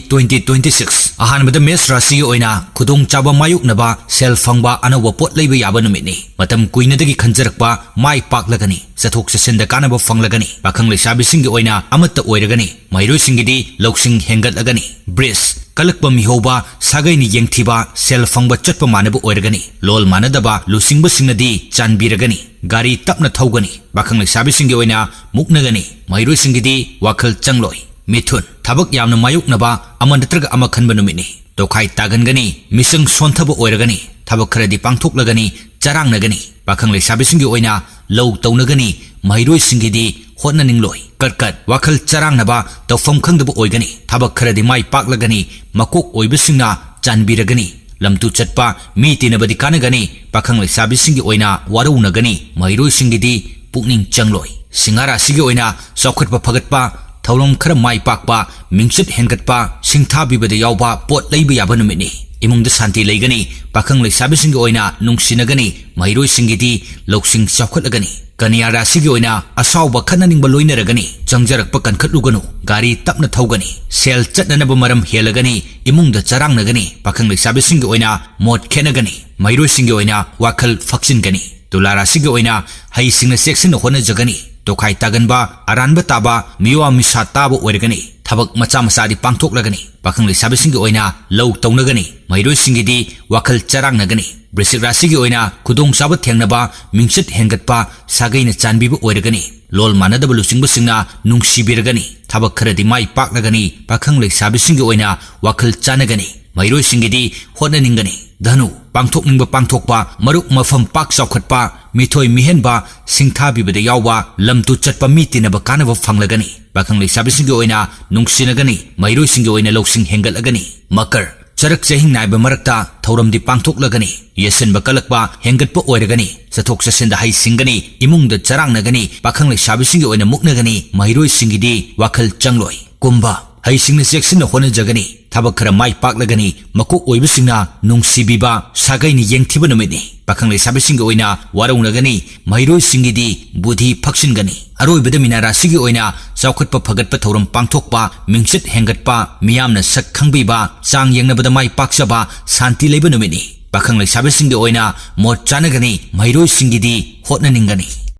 twenty twenty-six꯫ ꯑꯍꯥꯟꯕꯗ ꯃꯦꯁ ꯔꯥꯁꯤꯒꯤ ꯑꯣꯏꯅ ꯈꯨꯗꯣꯡꯆꯥꯕ ꯃꯥꯌꯣꯛꯅꯕ ꯁꯦꯜ ꯐꯪꯕ ꯑꯅꯧꯕ ꯄꯣꯠ ꯂꯩꯕ ꯌꯥꯕ ꯅꯨꯃꯤꯠꯅꯤ꯫ ꯃꯇꯝ ꯀꯨꯏꯅꯗꯒꯤ ꯈꯟꯖꯔꯛꯄ ꯃꯥꯏ ꯄꯥꯛꯂꯒꯅꯤ꯫ ꯆꯠꯊꯣꯛ ꯆꯠꯁꯤꯟꯗ ꯀꯥꯟꯅꯕ ꯐꯪꯂꯒꯅꯤ꯫ ꯄꯥꯈꯪ ꯂꯩꯁꯥꯕꯤꯁꯤꯡꯒꯤ ꯑꯣꯏꯅ ꯑꯃꯠꯇ ꯑꯣꯏꯔꯒꯅꯤ꯫ ꯃꯍꯩꯔꯣꯏꯁꯤꯡꯒꯤꯗꯤ ꯂꯧꯁꯤꯡ ꯍꯦꯟꯒꯠꯂꯒꯅꯤ꯫ ꯕ꯭ꯔꯤꯖ, ꯀꯜꯂꯛꯄ ꯃꯤꯍꯧꯕ, ꯁꯥꯒꯩꯅ ꯌꯦꯡꯊꯤꯕ, ꯁꯦꯜ ꯐꯪꯕ ꯆꯠꯄ ꯃꯥꯟꯅꯕ ꯑꯣꯏꯔꯒꯅꯤ꯫ ꯂꯣꯜ ꯃꯥꯟꯅꯗꯕ ꯂꯨꯆꯤꯡꯕꯁꯤꯡꯅꯗꯤ ꯆꯥꯟꯕꯤꯔꯒꯅꯤ꯫ ꯒꯥꯔꯤ ꯇꯞꯅ ꯊꯧꯒꯅꯤ꯫ ꯄꯥꯈꯪ ꯂꯩꯁꯥꯕꯤꯁꯤꯡꯒꯤ ꯑꯣꯏꯅ ꯃꯨꯛꯅꯒꯅꯤ꯫ ꯃꯍꯩꯔꯣꯏꯁꯤꯡꯒꯤꯗꯤ ꯋꯥꯈꯜ ꯆꯪꯂꯣꯏ꯫ ꯃꯤꯊꯨꯟ, ꯊꯕꯛ ꯌꯥꯝꯅ ꯃꯥꯌꯣꯛꯅꯕ ꯑꯃ ꯅꯠꯇ꯭ꯔꯒ ꯑꯃ ꯈꯟꯕ ꯅꯨꯃꯤꯠꯅꯤ꯫ ꯇꯣꯈꯥꯏ ꯇꯥꯒꯟꯒꯅꯤ꯫ ꯃꯤꯆꯪ ꯁꯣꯟꯊꯕ ꯑꯣꯏꯔꯒꯅꯤ꯫ ꯊꯕꯛ ꯈꯔꯗꯤ ꯄꯥꯡꯊꯣꯛꯂꯒꯅꯤ꯫ ꯆꯔꯥꯡꯅꯒꯅꯤ꯫ ꯄꯥꯈꯪ ꯂꯩꯁꯥꯕꯤꯁꯤꯡꯒꯤ ꯑꯣꯏꯅ ꯂꯧ ꯇꯧꯅꯒꯅꯤ꯫ ꯃꯍꯩꯔꯣꯏꯁꯤꯡꯒꯤꯗꯤ ꯍꯣꯠꯅꯅꯤꯡꯂꯣꯏ꯫ ꯀꯔꯀꯠ, ꯋꯥꯈꯜ ꯆꯔꯥꯡꯅꯕ, ꯇꯧꯐꯝ ꯈꯪꯗꯕ ꯑꯣꯏꯒꯅꯤ꯫ ꯊꯕꯛ ꯈꯔꯗꯤ ꯃꯥꯏ ꯄꯥꯛꯂꯒꯅꯤ꯫ ꯃꯀꯣꯛ ꯑꯣꯏꯕꯁꯤꯡꯅ ꯆꯥꯟꯕꯤꯔꯒꯅꯤ꯫ ꯂꯝꯇꯨ ꯆꯠꯄ, ꯃꯤ ꯇꯤꯟꯅꯕꯗꯤ ꯀꯥꯟꯅꯒꯅꯤ꯫ ꯄꯥꯈꯪ ꯂꯩꯁꯥꯕꯤꯁꯤꯡꯒꯤ ꯑꯣꯏꯅ ꯋꯥꯔꯧꯅꯒꯅꯤ꯫ ꯃꯍꯩꯔꯣꯏꯁꯤꯡꯒꯤꯗꯤ ꯄꯨꯛꯅꯤꯡ ꯆꯪꯂꯣꯏ꯫ ꯁꯤꯡꯍꯥ ꯔꯥꯁꯤꯒꯤ ꯑꯣꯏꯅ ꯆꯥꯎꯈꯠꯄ ꯐꯒꯠꯄ, ꯊꯧꯔꯝ ꯈꯔ ꯃꯥꯏ ꯄꯥꯛꯄ, ꯃꯤꯡꯆꯠ ꯍꯦꯟꯒꯠꯄ, ꯁꯤꯡꯊꯥꯕꯤꯕꯗ ꯌꯥꯎꯕ ꯄꯣꯠ ꯂꯩꯕ ꯌꯥꯕ ꯅꯨꯃꯤꯠꯅꯤ꯫ ꯏꯃꯨꯡꯗ ꯁꯥꯟꯇꯤ ꯂꯩꯒꯅꯤ꯫ ꯄꯥꯈꯪ ꯂꯩꯁꯥꯕꯤꯁꯤꯡꯒꯤ ꯑꯣꯏꯅ ꯅꯨꯡꯁꯤꯅꯒꯅꯤ꯫ ꯃꯍꯩꯔꯣꯏꯁꯤꯡꯒꯤꯗꯤ ꯂꯧꯁꯤꯡ ꯆꯥꯎꯈꯠꯂꯒꯅꯤ꯫ ꯀꯟꯌꯥ ꯔꯥꯁꯤꯒꯤ ꯑꯣꯏꯅ ꯑꯁꯥꯎꯕ ꯈꯠꯅꯅꯤꯡꯕ ꯂꯣꯏꯅꯔꯒꯅꯤ꯫ ꯆꯪꯖꯔꯛꯄ ꯀꯟꯈꯠꯂꯨꯒꯅꯨ꯫ ꯒꯥꯔꯤ ꯇꯞꯅ ꯊꯧꯒꯅꯤ꯫ ꯁꯦꯜ ꯆꯠꯅꯅꯕ ꯃꯔꯝ ꯍꯦꯜꯂꯒꯅꯤ꯫ ꯏꯃꯨꯡꯗ ꯆꯔꯥꯡꯅꯒꯅꯤ꯫ ꯄꯥꯈꯪ ꯂꯩꯁꯥꯕꯤꯁꯤꯡꯒꯤ ꯑꯣꯏꯅ ꯃꯣꯠ ꯈꯦꯠꯅꯒꯅꯤ꯫ ꯃꯍꯩꯔꯣꯏꯁꯤꯡꯒꯤ ꯑꯣꯏꯅ ꯋꯥꯈꯜ ꯐꯛꯆꯤꯟꯒꯅꯤ꯫ ꯇꯨꯂꯥ ꯔꯥꯁꯤꯒꯤ ꯑꯣꯏꯅ ꯍꯩꯁꯤꯡꯅ ꯆꯦꯛꯁꯤꯟꯅ ꯍꯣꯠꯅꯖꯒꯅꯤ꯫ ꯇꯣꯈꯥꯏ ꯇꯥꯒꯟꯕ, ꯑꯔꯥꯟꯕ ꯇꯥꯕ, ꯃꯤꯋꯥ ꯃꯤꯁꯥ ꯇꯥꯕ ꯑꯣꯏꯔꯒꯅꯤ꯫ ꯊꯕꯛ ꯃꯆꯥ ꯃꯆꯥꯗꯤ ꯄꯥꯡꯊꯣꯛꯂꯒꯅꯤ꯫ ꯄꯥꯈꯪ ꯂꯩꯁꯥꯕꯤꯁꯤꯡꯒꯤ ꯑꯣꯏꯅ ꯂꯧ ꯇꯧꯅꯒꯅꯤ꯫ ꯃꯍꯩꯔꯣꯏꯁꯤꯡꯒꯤꯗꯤ ꯋꯥꯈꯜ ꯆꯔꯥꯡꯅꯒꯅꯤ꯫ ꯕ꯭ꯔꯤꯁꯤꯛ ꯔꯥꯁꯤꯒꯤ ꯑꯣꯏꯅ ꯈꯨꯗꯣꯡꯆꯥꯕ ꯊꯦꯡꯅꯕ, ꯃꯤꯡꯆꯠ ꯍꯦꯟꯒꯠꯄ, ꯁꯥꯒꯩꯅ ꯆꯥꯟꯕꯤꯕ ꯑꯣꯏꯔꯒꯅꯤ꯫ ꯂꯣꯜ ꯃꯥꯟꯅꯗꯕ ꯂꯨꯆꯤꯡꯕꯁꯤꯡꯅ ꯅꯨꯡꯁꯤꯕꯤꯔꯒꯅꯤ꯫ ꯊꯕꯛ ꯈꯔꯗꯤ ꯃꯥꯏ ꯄꯥꯛꯂꯒꯅꯤ꯫ ꯄꯥꯈꯪ ꯂꯩꯁꯥꯕꯤꯁꯤꯡꯒꯤ ꯑꯣꯏꯅ ꯋꯥꯈꯜ ꯆꯥꯟꯅꯒꯅꯤ꯫ ꯃꯍꯩꯔꯣꯏꯁꯤꯡꯒꯤꯗꯤ ꯍꯣꯠꯅꯅꯤꯡꯒꯅꯤ꯫ ꯙꯅꯨ, ꯄꯥꯡꯊꯣꯛꯅꯤꯡꯕ ꯄꯥꯡꯊꯣꯛꯄ, ꯃꯔꯨꯞ ꯃꯐꯝ ꯄꯥꯛ ꯆꯥꯎꯈꯠꯄ, ꯃꯤꯊꯣꯏ ꯃꯤꯍꯦꯟꯕ, ꯁꯤꯡꯊꯥꯕꯤꯕꯗ ꯌꯥꯎꯕ, ꯂꯝ ꯇꯨ ꯆꯠꯄ ꯃꯤ ꯇꯤꯟꯅꯕ ꯀꯥꯟꯅꯕ ꯐꯪꯂꯒꯅꯤ꯫ ꯄꯥꯈꯪ ꯂꯩꯁꯥꯕꯤꯁꯤꯡꯒꯤ ꯑꯣꯏꯅ ꯅꯨꯡꯁꯤꯅꯒꯅꯤ, ꯃꯍꯩꯔꯣꯏꯁꯤꯡꯒꯤ ꯑꯣꯏꯅ ꯂꯧꯁꯤꯡ ꯍꯦꯟꯒꯠꯂꯒꯅꯤ꯫ ꯃꯀꯔ, ꯆꯔꯛ ꯆꯍꯤꯡ ꯅꯥꯏꯕ ꯃꯔꯛꯇ ꯊꯧꯔꯝꯗꯤ ꯄꯥꯡꯊꯣꯛꯂꯒꯅꯤ, ꯌꯦꯠꯁꯤꯟꯕ ꯀꯜꯂꯛꯄ ꯍꯦꯟꯒꯠꯄ ꯑꯣꯏꯔꯒꯅꯤ, ꯆꯠꯊꯣꯛ ꯆꯠꯁꯤꯟꯗ ꯍꯩ ꯁꯤꯡꯒꯅꯤ, ꯏꯃꯨꯡꯗ ꯆꯔꯥꯡꯅꯒꯅꯤ, ꯄꯥꯈꯪ ꯂꯩꯁꯥꯕꯤꯁꯤꯡꯒꯤ ꯑꯣꯏꯅ ꯃꯨꯛꯅꯒꯅꯤ, ꯃꯍꯩꯔꯣꯏꯁꯤꯡꯒꯤꯗꯤ ꯋꯥꯈꯜ ꯆꯪꯂꯣꯏ꯫ ꯀꯨꯝꯚ, ꯍꯩꯁꯤꯡꯅ ꯆꯦꯛꯁꯤꯟꯅ ꯍꯣꯠꯅꯖꯒꯅꯤ, ꯊꯕꯛ ꯈꯔ ꯃꯥꯏ ꯄꯥꯛꯂꯒꯅꯤ, ꯃꯀꯣꯛ ꯑꯣꯏꯕꯁꯤꯡꯅ ꯅꯨꯡꯁꯤꯕꯤꯕ ꯁꯥꯒꯩꯅ ꯌꯦꯡꯊꯤꯕ ꯅꯨꯃꯤꯠꯅꯤ꯫ ꯄꯥꯈꯪ ꯂꯩꯁꯥꯕꯤꯁꯤꯡꯒꯤ ꯑꯣꯏꯅ ꯋꯥꯔꯧꯅꯒꯅꯤ, ꯃꯍꯩꯔꯣꯏꯁꯤꯡꯒꯤꯗꯤ ꯕꯨꯙꯤ ꯐꯛꯆꯤꯟꯒꯅꯤ꯫ ꯑꯔꯣꯏꯕꯗ ꯃꯤꯅꯥ ꯔꯥꯁꯤꯒꯤ ꯑꯣꯏꯅ ꯆꯥꯎꯈꯠꯄ ꯐꯒꯠꯄ ꯊꯧꯔꯝ ꯄꯥꯡꯊꯣꯛꯄ, ꯃꯤꯡꯆꯠ ꯍꯦꯟꯒꯠꯄ, ꯃꯤꯌꯥꯝꯅ ꯁꯛ ꯈꯪꯕꯤꯕ, ꯆꯥꯡ ꯌꯦꯡꯅꯕꯗ ꯃꯥꯏ ꯄꯥꯛꯆꯕ, ꯁꯥꯟꯇꯤ ꯂꯩꯕ ꯅꯨꯃꯤꯠꯅꯤ꯫ ꯄꯥꯈꯪ ꯂꯩꯁꯥꯕꯤꯁꯤꯡꯒꯤ ꯑꯣꯏꯅ ꯃꯣꯠ ꯆꯥꯅꯒꯅꯤ, ꯃꯍꯩꯔꯣꯏꯁꯤꯡꯒꯤꯗꯤ ꯍꯣꯠꯅꯅꯤꯡꯒꯅꯤ꯫